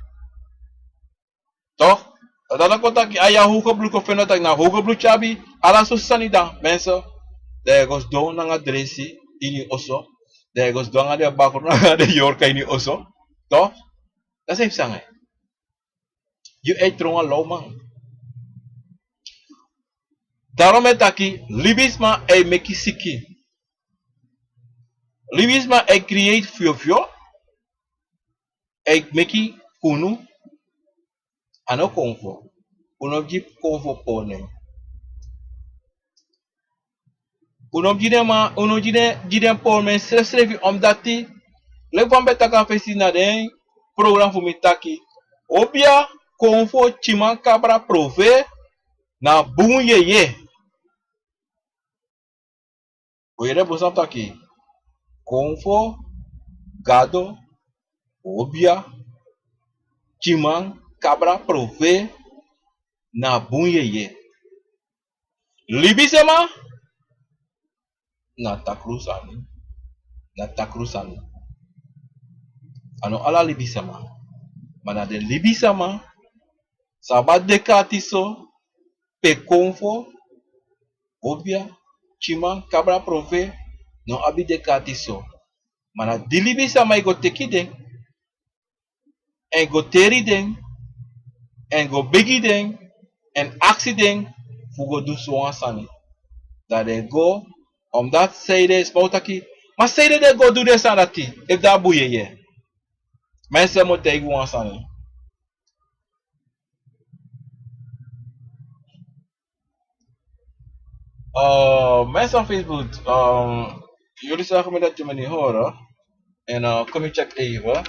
Toch? Dan dati kon taki, a ya hoge bloed kon feni taki na hoge bloed yu abi. Ala sortu sani dan, mensen. dan yu e go sidon nanga dresi ini yu oso, dan yu e go sidon nanga den bakru nanga den yorka ini yu oso. Toch? Dati san yu fu sanga yu. Yu e tron wan lawman. Daarom e taki, libisma e meki siki. Libisma e create fyofyo. E meki kunu. A no konfo. Un no gi konfo pori nen. Un no gi den man, un no gi den, gi den pori nen srefsrefi, omdati leki fa mi ben taki a fesi na den program fu mi taki, obia, konfo, tyiman, kabra, profe na bun yeye. Un yere bun san mi taki? Konfo, gado, obia, tyiman, kabra, profe na bun yeye. Libisma na takru sani. Na takru sani. A no ala libisma. Ma na den libisma san abi a deki ati so, pe konfo, obia, tyiman, kabra, profe no abi deki ati so. Ma na di libisma e go teki den, èn go teri den, èn go begi den, èn aksi den fu go du sowan sani. Dan den go, omdati sanede, sma o taki, ma sanede den go du den sani dati, efu den abi bun yeye? Ma en srefi mu taigi wan sani. Eh, mensen van Facebook, ehm, jullie zagen me dat je me niet horen. En, eh, kom je check even.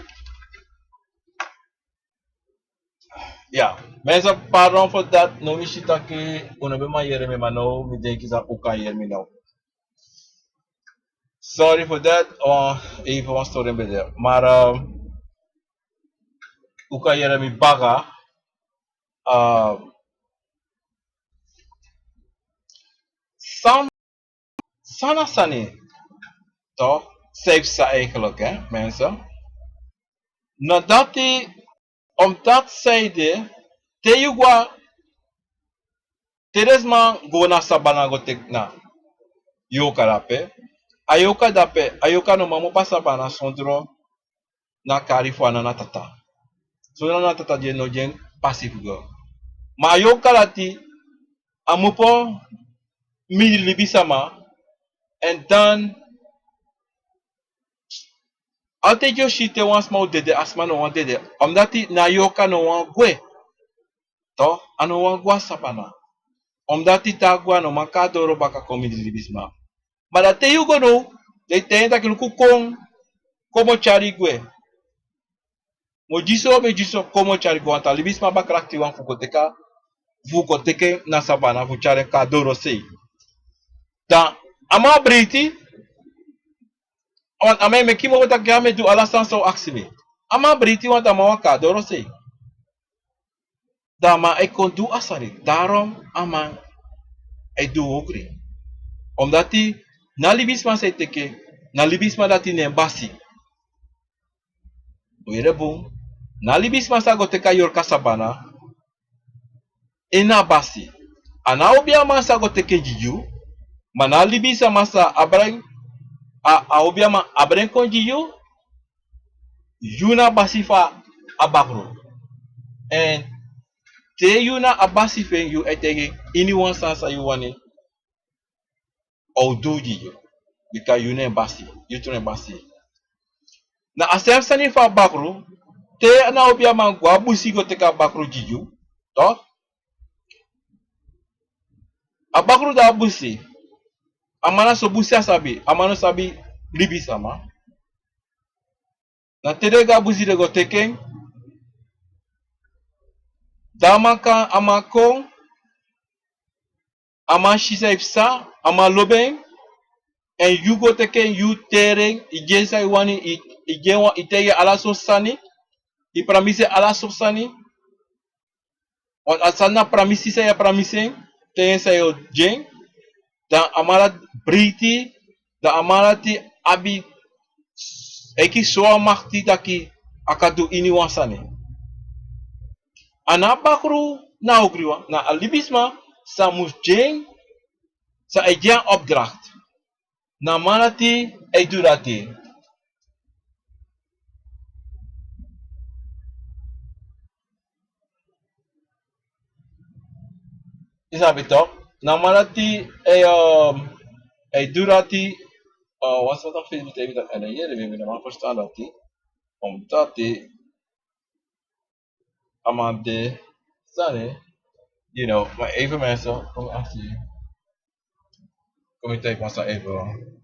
Ja, mensen, pardon voor dat. No, mi si taki un no ben man yere mi, ma now mi denki san un kan yere mi now. Sorry voor dat. Eh, even wan storing ben de. Maar, eh, un kan yere mi baka. Eh, san, san na sani, toch? San yu fu sa eigenlijk, hè, mensen. Na dati, omdati sanede, te yu go, te den sma go na sabana go teki na yorka dape, a yorka dape, a yorka no man mu pasa sabana sondro na kari fu a nana tata. Sondro a nana tata di e no gi en pasi fu go. Ma a yorka dati, a mu poi miti libisma, èn dan, altijd yu o si te wan sma o dede, a sma no wani dede. Omdati na a yorka no wani gwe. Toch, a no wani gwe na sabana. Omdati te a gwe a no man kon na doro baka kon miti libisma. Ma dan te yu go now, den e taigi en taki luku kon, kon mi o tyari yu gwe. Mi o gi so, mi o gi so, kon mi o tyari yu gwe, want a libisma abi a krakti wan fu go teki, fu go teki en na sabana fu tyari en kon na dorosei. Dan a man breiti, want a man e meki mopo taki a man e du ala sani san un aksi mi. A man breiti, want a man wani kon na dorosei. Dan a man e kon du a sani, daarom a man e du ogri. Omdati na libisma san e teki, na libisma dati na en basi. Un yere bun, na libisma san go teki a yorka sabana, en na a basi. A no a obiaman san go teki en gi yu, ma na a libisma san abra en, a, a obiaman abra en kon gi yu, yu na a basi fu a bakru. Èn te yu na a basi fu en, yu e taigi en iniwan sani san yu wani, a o du gi yu. Bika yu na en basi, yu tu na en basi. Na a sem sani fu a bakru, te na a obiaman go a busi go teki a bakru gi yu, toch? A bakru de a busi, a man na so busi a sabi, a man no sabi libisma. Na te den go a busi den go teki en, dan a man kan, a man kon, a man si san e psa, a man lobi en, èn yu go teki en, yu teri en, yu gi en san yu wani, yu, yu gi en wan, yu taigi en ala sortu sani, yu pramisi en ala sortu sani. Want a sani na pramisi san yu e pramisi en, taigi en san yu o gi en, dan a man dati breiti, dan a man dati abi, e kisi sowan makti taki a kan du iniwan sani. A no a bakru na a ogriwan, na a libisma san mus gi en, san e gi en a opdracht. Na man dati e du dati. Yu sabi tok? Na man dati e, um, e du dati, uh, wan sort of Facebook e du dati. En dan yere, mi no man ferstan dati. Omdat a man de, sorry, you know, maar even mensen, kom achter je. Kom je tijd, maar sta even.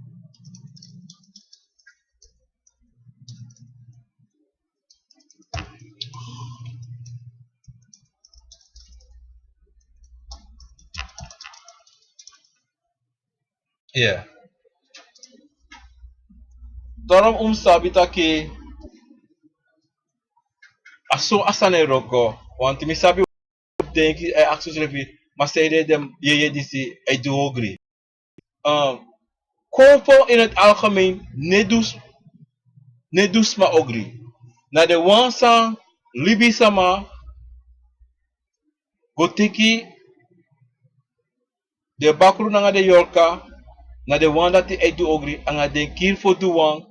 Yeah. Daarom un sabi taki a so a sani e wroko. Want mi sabi denki, e aksi unsrefi, ma sanede den yeye disi e du ogri. Um, konfo in het algemeen no e du s-, no e du sma ogri. Na den wan san libisma go teki den bakru nanga den yorka, na den wan dati e du ogri, anga den kiri fu du wan,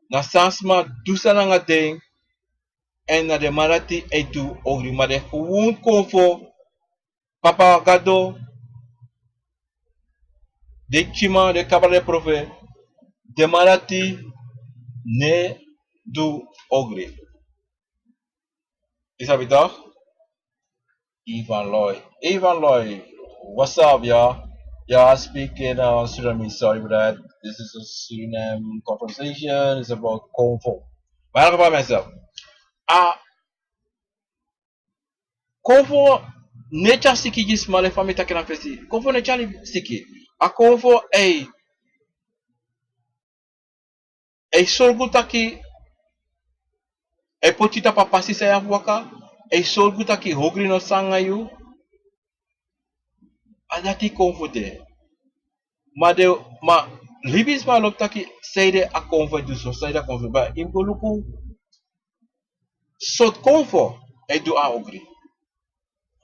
na san sma du sani nanga den, en na den man dati e du ogri. Ma den gewon konfo, Papa Gado, den Kima, den Kabra, den Profe, den man dati no e du ogri. Yu sabi toch? Ivan Loy. Ivan Loy, what's up, y'all? Yeah, I speak in, uh, Surinamese. Sorry for that. This is a Suriname conversation. It's about konfo. Maar in elk geval, mensen. Ah, konfo no e tyari siki gi sma, leki fa mi taki na fesi. Konfo no e tyari siki. A konfo, ei, e sorgu taki, e poti yu tapu a pasi san yu abi waka, e sorgu taki ogri no sanga yu. A dati konfo de. Ma den, ma libisma lobi taki sanede a konfo e du so, sanede a konfo e du so. Yu mus go luku sortu konfo e du a ogri.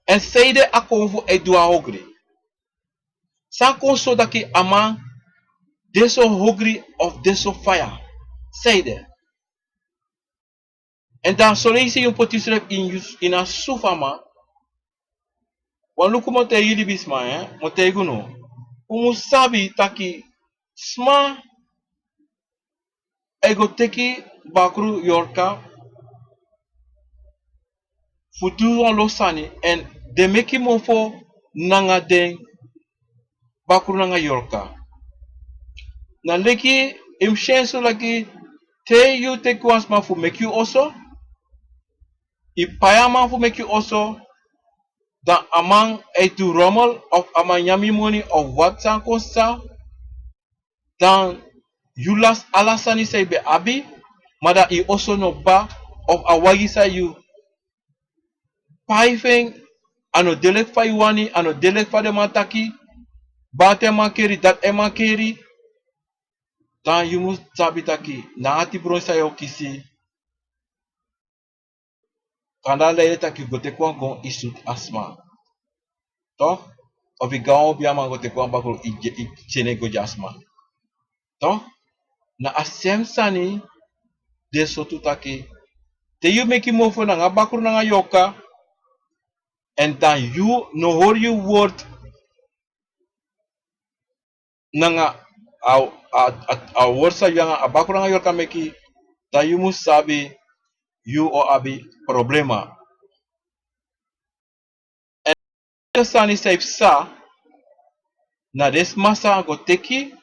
En sanede a konfo e du a ogri. San kon so taki a man de so ogri of de so faya? Sanede? En dan son leisi yu mus poti yusrefi ini, ini a su fu a man. Wan luku, mi o taigi yu libisma, eh, mi o taigi unu. Un mus sabi taki sma e go teki bakru yorka fu du wan lo sani, en den meki mofo nanga den bakru nanga yorka. Na leki, yu mus si en so leki, te yu teki wan sma fu meki yu oso, yu pai a man fu meki yu oso, dan a man e du rommel, of a man nyan yu moni, of wat san kon sa, dan yu lasi ala sani san yu ben abi, ma dan yu oso no kba, of a wagi san yu pai fu en, a no de leki fa yu wani, a no de leki fa den man taki, bata e mankeri, dati e mankeri, dan yu mus sabi taki na ati bron san yu o kisi. Kande a leide taki yu go teki wan gon, yu sutu a sma. Toch? Of yu go a wan obiaman go teki wan bakru, yu gi-, yu tyene go gi a sma. Toch? Na a sem sani de so tu taki, te yu meki mofo nanga bakru nanga yorka, en dan yu no hori yu word nanga a, a, a, a word san yu nanga a bakru nanga yorka meki, dan yu mus sabi yu o abi problema. En sani san e psa, na den sma san go teki,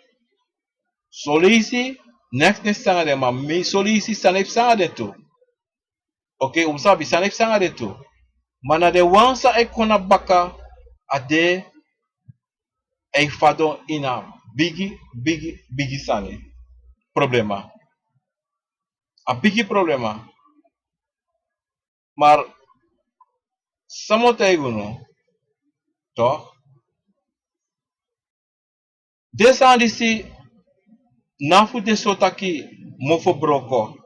son leisi, neks neks sani nanga den, ma mi son leisi sani e psa nanga den tu. Oké, un mus sabi sani e psa nanga den tu. Ma na den wan san e kon na baka, a de e fadon ini a bigi, bigi, bigi sani. Problema. A bigi problema. Maar san mi o taigi unu, toch? Den sani disi no fu de so taki mofo broko.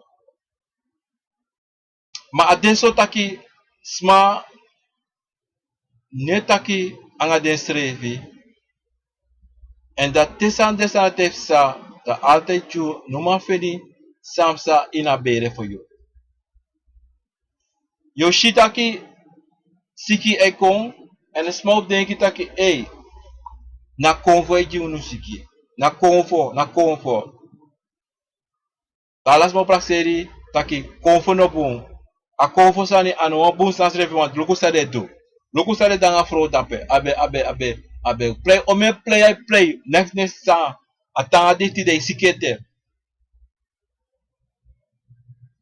Ma a de so taki sma no e taki nanga densrefi. En dati te san, den sani dati e psa, Dan altijd yu no man feni san psa ini a bere fu yu. Yu o si taki siki e kon, èn sma o denki taki ei, na konfo e gi unu siki. Na konfo, na konfo. Ala sma o prakseri taki konfo no bun. A konfo sani a no wan bun sani srefi, want luku san den e du. Luku san den e du nanga frow dape. A be, a be, a be, a be plei, omeni plei a e plei. Neks, neks san a tan a dei tide e siki ete.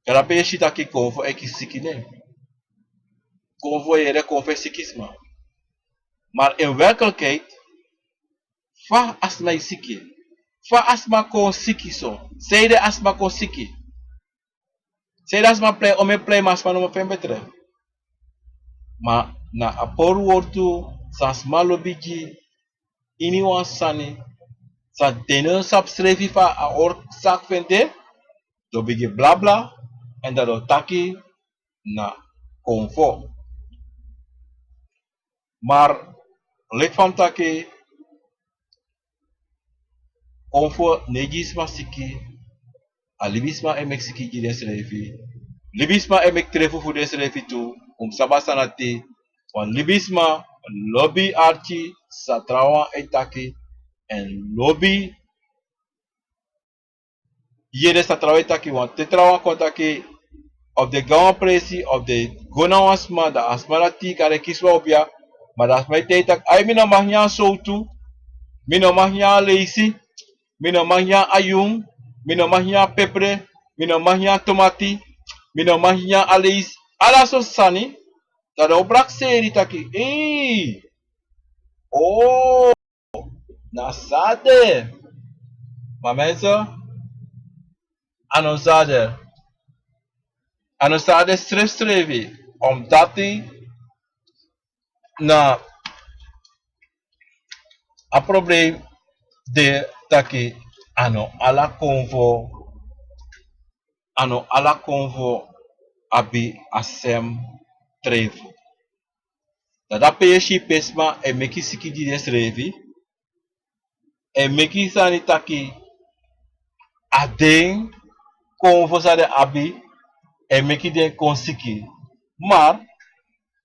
Karape yu e si taki konfo e kisi siki, ne. Konfo, yere, konfo e siki sma. Maar in werkelijkheid, fa a sma e siki? Fa a sma kon siki so? Sanede a sma kon siki? Sanede a sma plei, omeni plei, ma a sma no man feni betre? Ma na a pori wortu san sma lobi gi ini wan sani san den no sabi srefi fa a oorzaak fu en de, den o bigin blabla, èn dan den o taki na konfo. Maar leki fa mi taki, konfo no e gi sma siki. A libisma e meki siki gi densrefi. Libisma e meki trefu fu densrefi tu. Un sabi san dati. Want libisma lobi arki san trawan e taki, èn lobi yere san trawan e taki. Want te trawan kon taki, of den go na wan presi, of den go na wan sma, dan a sma dati kan kisi wan obia. Ma dan a sma e taigi taki: ai, mi no mag nyan sowtu, mi no mag nyan leisi, mi no mag nyan ayun, mi no mag nyan pepre, mi no mag nyan tomati, mi no mag nyan aleisi. Ala sortu sani. Dan den o prakseri taki: ei, o, na san a de. Ma mensen, a no san a de. A no san a de srefsrefi. Omdati na a probleem de taki a no ala konfo, a no ala konfo abi a sem trefu. Dan dape yu e si pe sma e meki siki gi densrefi, e meki sani taki a den konfo san den abi e meki den kon siki. Maar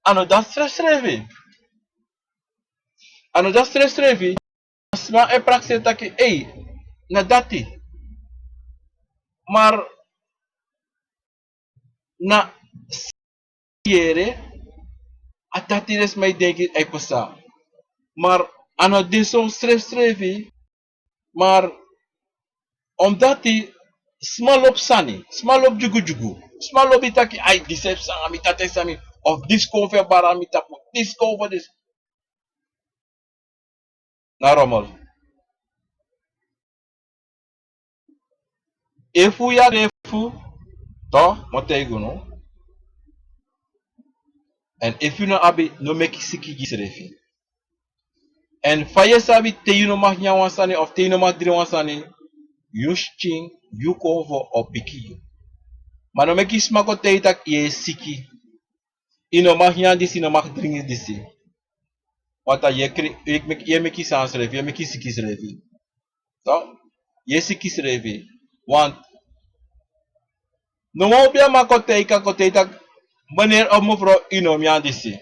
a no dati srefsrefi. A no dati srefsrefi. A sma e prakseri taki: ei, na dati. Maar na san yu yere, a dati den sma e denki e pasa. Maar a no de so srefsrefi. Maar omdati sma lobi sani, sma lobi dyugudyugu. Sma lobi taki: ai, disi e psa nanga mi, dati e psa nanga mi. Of disi konfo e bari na mi tapu, disi konfo disi. Na rommel. Efu yu abi efu, toch, mi o taigi unu. Èn efu yu no abi, no meki siki gi srefi. Èn fa yu e sabi te yu no mag nyan wan sani of te yu no mag dringi wan sani? Yu skin, yu konfo o piki yu. Ma no meki sma kon taigi yu taki yu e siki. Yu no mag nyan disi, yu no mag dringi disi. Want dan yu e kri-, yu e meki, yu e meki sani srefi, yu e meki siki srefi. Toch? Yu e siki srefi. Want no wan obiaman kon taigi, kon taigi taki: meneer of mevrouw, yu no mu nyan disi.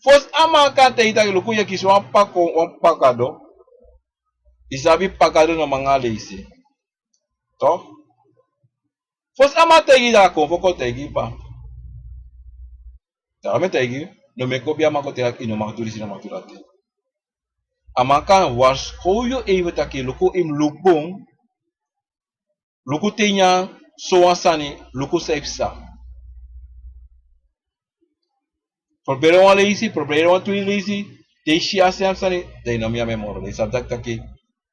Fosi a man kan taigi taki: luku, yu e kisi wan pako, wan pakado. Yu sabi pakado no manga leisi. Toch? Fosi a man taigi yu, dan a konfo kon taigi yu, pa. Daarom mi e taigi yu, no meki obiaman kon taigi taki yu no mag du disi, yu no mag du dati. A man kan warskow yu even taki: luku, yu mu luku bun. Luku te yu nyan sowan sani, luku san e psa. Proberi wan leisi, proberi wan tu leisi, te yu si a sem sani, dan yu no mu nyan en moro. Dan yu sabi taki, taki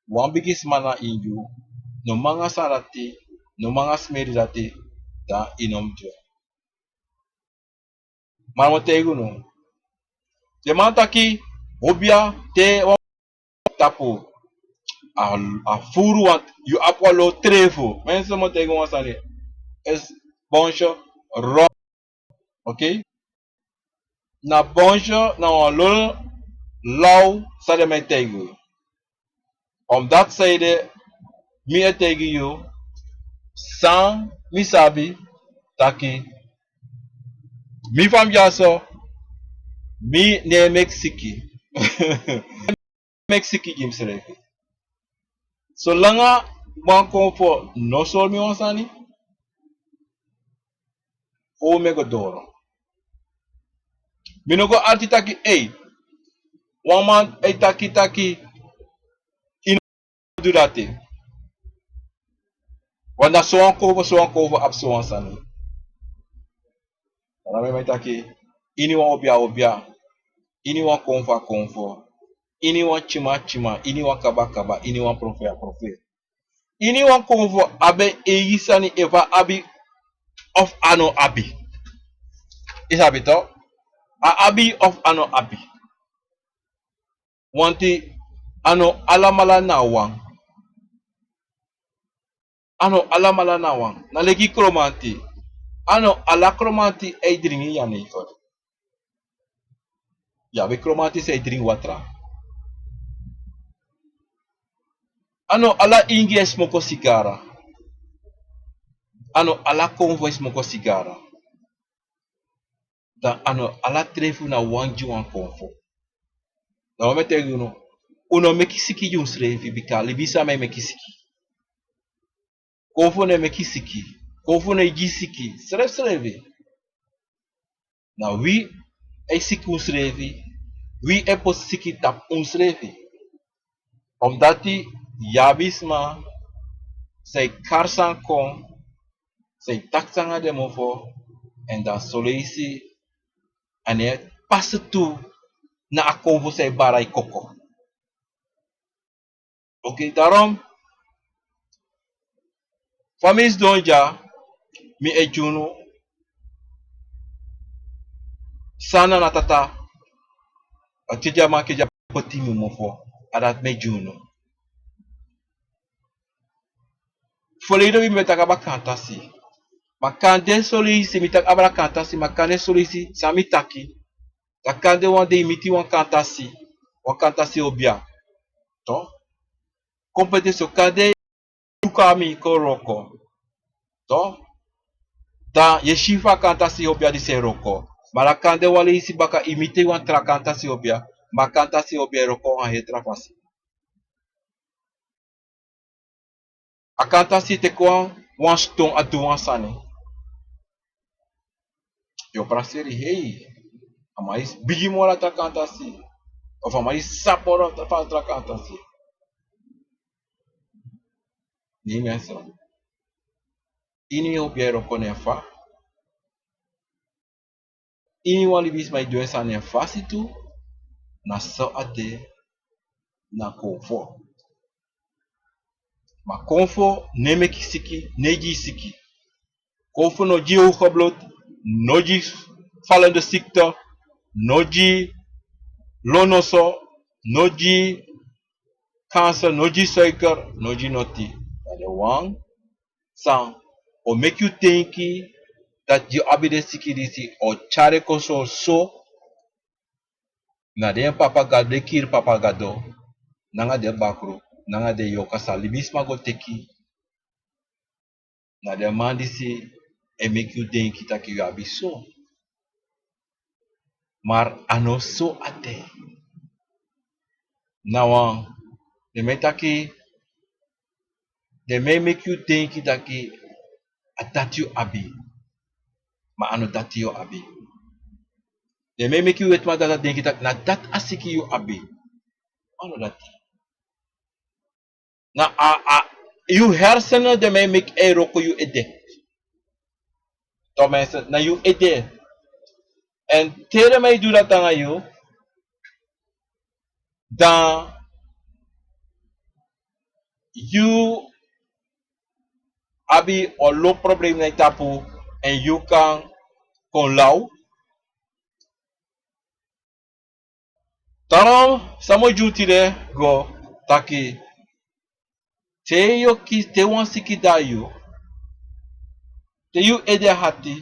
wan bigisma na ini yu, no manga sani dati, no manga smeri dati, dan yu no mu du en. Ma mi o taigi unu. Den man taki, obia, te wan tapu, a, a furu, want yu abi wan lo trefu. Mensen, mi o taigi unu wan sani. Esi bonso, ron. Oké? Na bonso, na wan lo law san den man e taigi unu. Omdat zij de mi e taigi yu san mi sabi taki mi famili dyaso mi no e meki siki. Meki siki gi misrefi. Solanga wan konfo no sori mi wan sani, fu mi e go doro. Mi no go arti taki ei, wan man e taki taki i no du dati. Wan na sowan konfo, sowan konfo abi sowan sani. Dati na mi e taki, iniwan obia obia, iniwan konfo a konfo, iniwan tyima a tyima, iniwan kaba a kaba, iniwan profe a profe. Iniwan konfo abi en eigi sani, efu a abi of a no abi. I sabi to? A abi of a no abi. Wanti a no alamala na wan. A no alamala na wan. Na leki Kromanti. A no ala Kromanti e dringi jenever. Yu abi Kromanti san e dringi watra. A no ala Ingi e smoko sigara. A no ala konfo e smoko sigara. Dan a no ala tri fu unu na wan gi wan konfo. Dan wan mi e taigi unu, un no meki siki gi unsrefi, bika libisama e meki siki. Konfo no e meki siki. Konfo no e gi siki. Srefsrefi. Na wi e siki unsrefi. Wi e poti siki tapu unsrefi. Omdati yu abi sma san e kari sani kon, san e taki sani nanga den mofo, èn dan soleisi a no e pasi tu na a konfo san e bari a koko. Oké, daarom fa mi sidon dya, mi e gi unu san na tata, a tide a man ke dya poti mi mofo, a dati mi e gi unu. Folei do mi ben taki abra kantasi. Ma kande soleisi mi taki abra kantasi, ma kande soleisi san mi taki, dan kande wan dei mi miti wan kantasi, wan kantasi obia. To? Kon pete so kande yu kon a mi kon wroko. To? Dan yu e si fa a kantasi obia disi e wroko. Ma dan kande wan leisi baka yu miti wan tra kantasi obia, ma a kantasi obia e wroko wan heri tra fasi. A kantasi teki wan, wan ston a du wan sani. Yu o prakseri, hei, a man e bigi moro a tra kantasi. Of a man e sabi moro a tra kantasi. Nei, mensen. Ini yu obia e wroko na en fa. Iniwan libisma e du en sani na en fasi tu, na so a de na konfo. Ma konfo no e meki siki, no e gi siki. Konfo no gi hoge bloed, no gi fallende ziekte, no gi lonoso, no gi kanker, no gi suiker, no gi noti. Na den wan san o meki yu denki dati yu abi den siki disi, o tyari kon so so na den papa gado, den kiri papa gado, nanga den bakru, nanga den yorka san libisma go teki. Na den man disi e meki yu denki taki yu abi so. Ma a no so a de. Na wan, den man e taki, den man e meki yu denki taki a dati yu abi. Ma a no dati yu abi. Den man e meki yu wetiman dati a denki taki na dati a siki yu abi. A no dati. Na a, a, yu hersenen den man e meki e wroko yu ede. Tenminste, na yu ede. Èn te den man e du dati nanga yu, dan yu abi wan lo problem na yu tapu, èn yu kan kon law. Daarom san mi o gi unu tide go taki, te yu o kisi, te wan siki de na yu, te yu ede hati,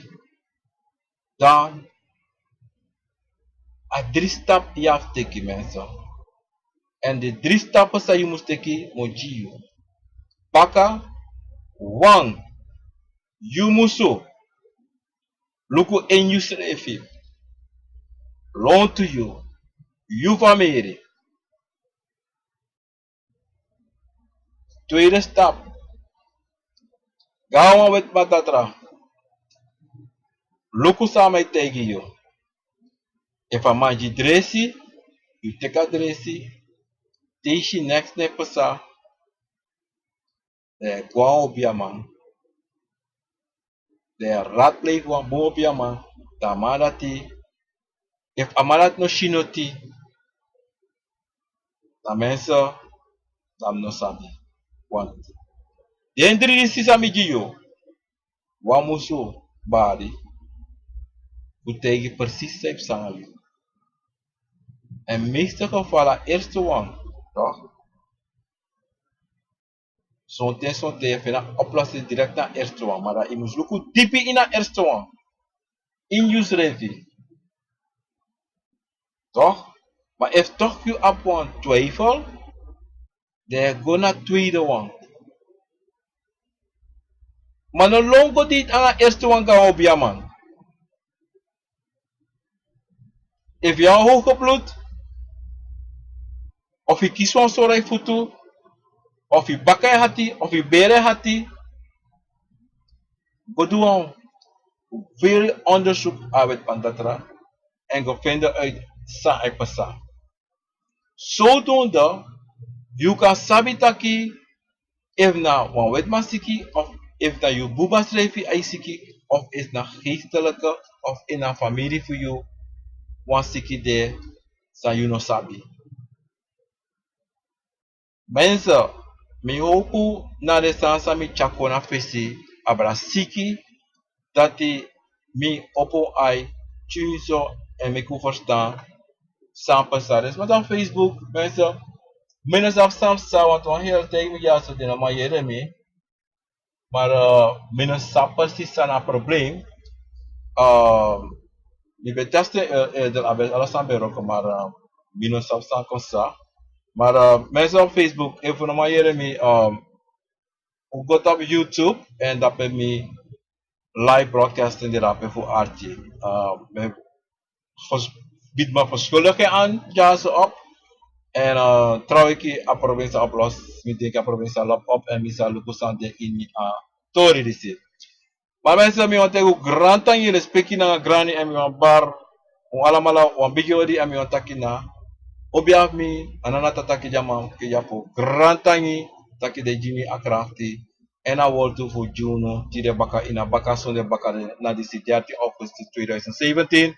dan a dri stap yu abi fu teki, mensen. Èn di dri stapu san yu mus teki mi o gi yu. Baka, wan, yu musu luku ini yusrefi, lontu yu, yu famiri. Tweede stap, go na wan wetiman datra. Luku san a man e taigi yu. Efu a man gi dresi, yu teki a dresi. Te yu si neks no e pasa, dan yu e go na wan obiaman. Dan yu e raadpleeg wan bun obiaman. Dan a man dati, efu a man dati no si noti, dan mensen, dan mi no sabi. Want den dri disi san mi gi yu, wan musu bari fu taigi precies san yu psa nanga yu. Èn meeste geval a eerste wan, toch? Sonten, sonten yu e feni a oplossing direct na a eerste wan, ma dan yu mus luku dipi ini a eerste wan. Ini yusrefi. Toch? Ma efu toch yu abi wan twijfel, dan yu e go na tweede wan. Ma no lon go diti nanga eerste wan go na obiaman. Efu yu abi hoge bloed, of yu kisi wan sori na yu futu, of yu baka e hati, of yu bere e hati, go du wan veel onderzoek a wetiman datra, èn go fende uit san e pasa. Zodoende yu kan sabi taki efu na wan wetiman siki, of efu na yu buba srefi a e siki, of efu na geestelijke, of ini a famiri fu yu wan siki de san yu no sabi. Mensen, mi howpu na den sani san mi tyari kon na fesi abra siki, dati mi opo ai, tyun yu so, èn meki un ferstan san pasa. Dus, ma dan Facebook, mensen, mi no sabi san pasa, want wan heri ten mi dyaso den no man yere mi. Maar, eh, mi no sabi precies san na a probleem. Eh, mi ben teste, eh, eerder, a ben, ala sani ben wroko, maar, eh, mi no sabi san kon pasa. Maar, eh, mensen op Facebook, efu un no man yere mi, eh, un go tapu YouTube, èn dape mi live broadcasting de dape fu arki. Eh, mi fers-, bid mi verschuldiging aan dyaso op. Èn, eh, trouw ik a probleem sa oplos. Mi denki a probleem sa lop op èn mi sa luku san de ini a tori disi. Ma mensen, mi wani taigi un grantangi, lespeki nanga grani, èn mi wani bari un alamala wan bigi odi, èn mi wani taki na obiaman, a nana tataki dyaman, ke dyapu grantangi, taki den gi mi a krakti èn a wortu fu gi unu tide baka ini a baka sonde baka na disi dertien augustus tweeduizend zeventien,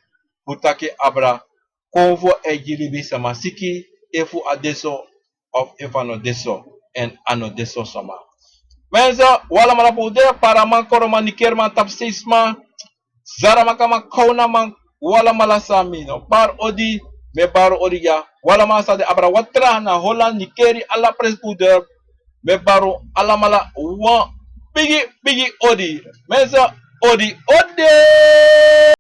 fu taki abra konfo e gi libisma siki, efu a de so of efu a no de so, èn a no de so soma. Mensen, un alamala fu un de, Paraman, Koroman, Nikerman, Tapsesma, Saramakaman, Kaunaman, un alamala san mi no bari odi, mi e bari odi ya, un alamala san de abra watra na Holland, Nikeri, ala presi fu un de, mi e bari un alamala wan bigi, bigi odi. Mensen, odi, odi.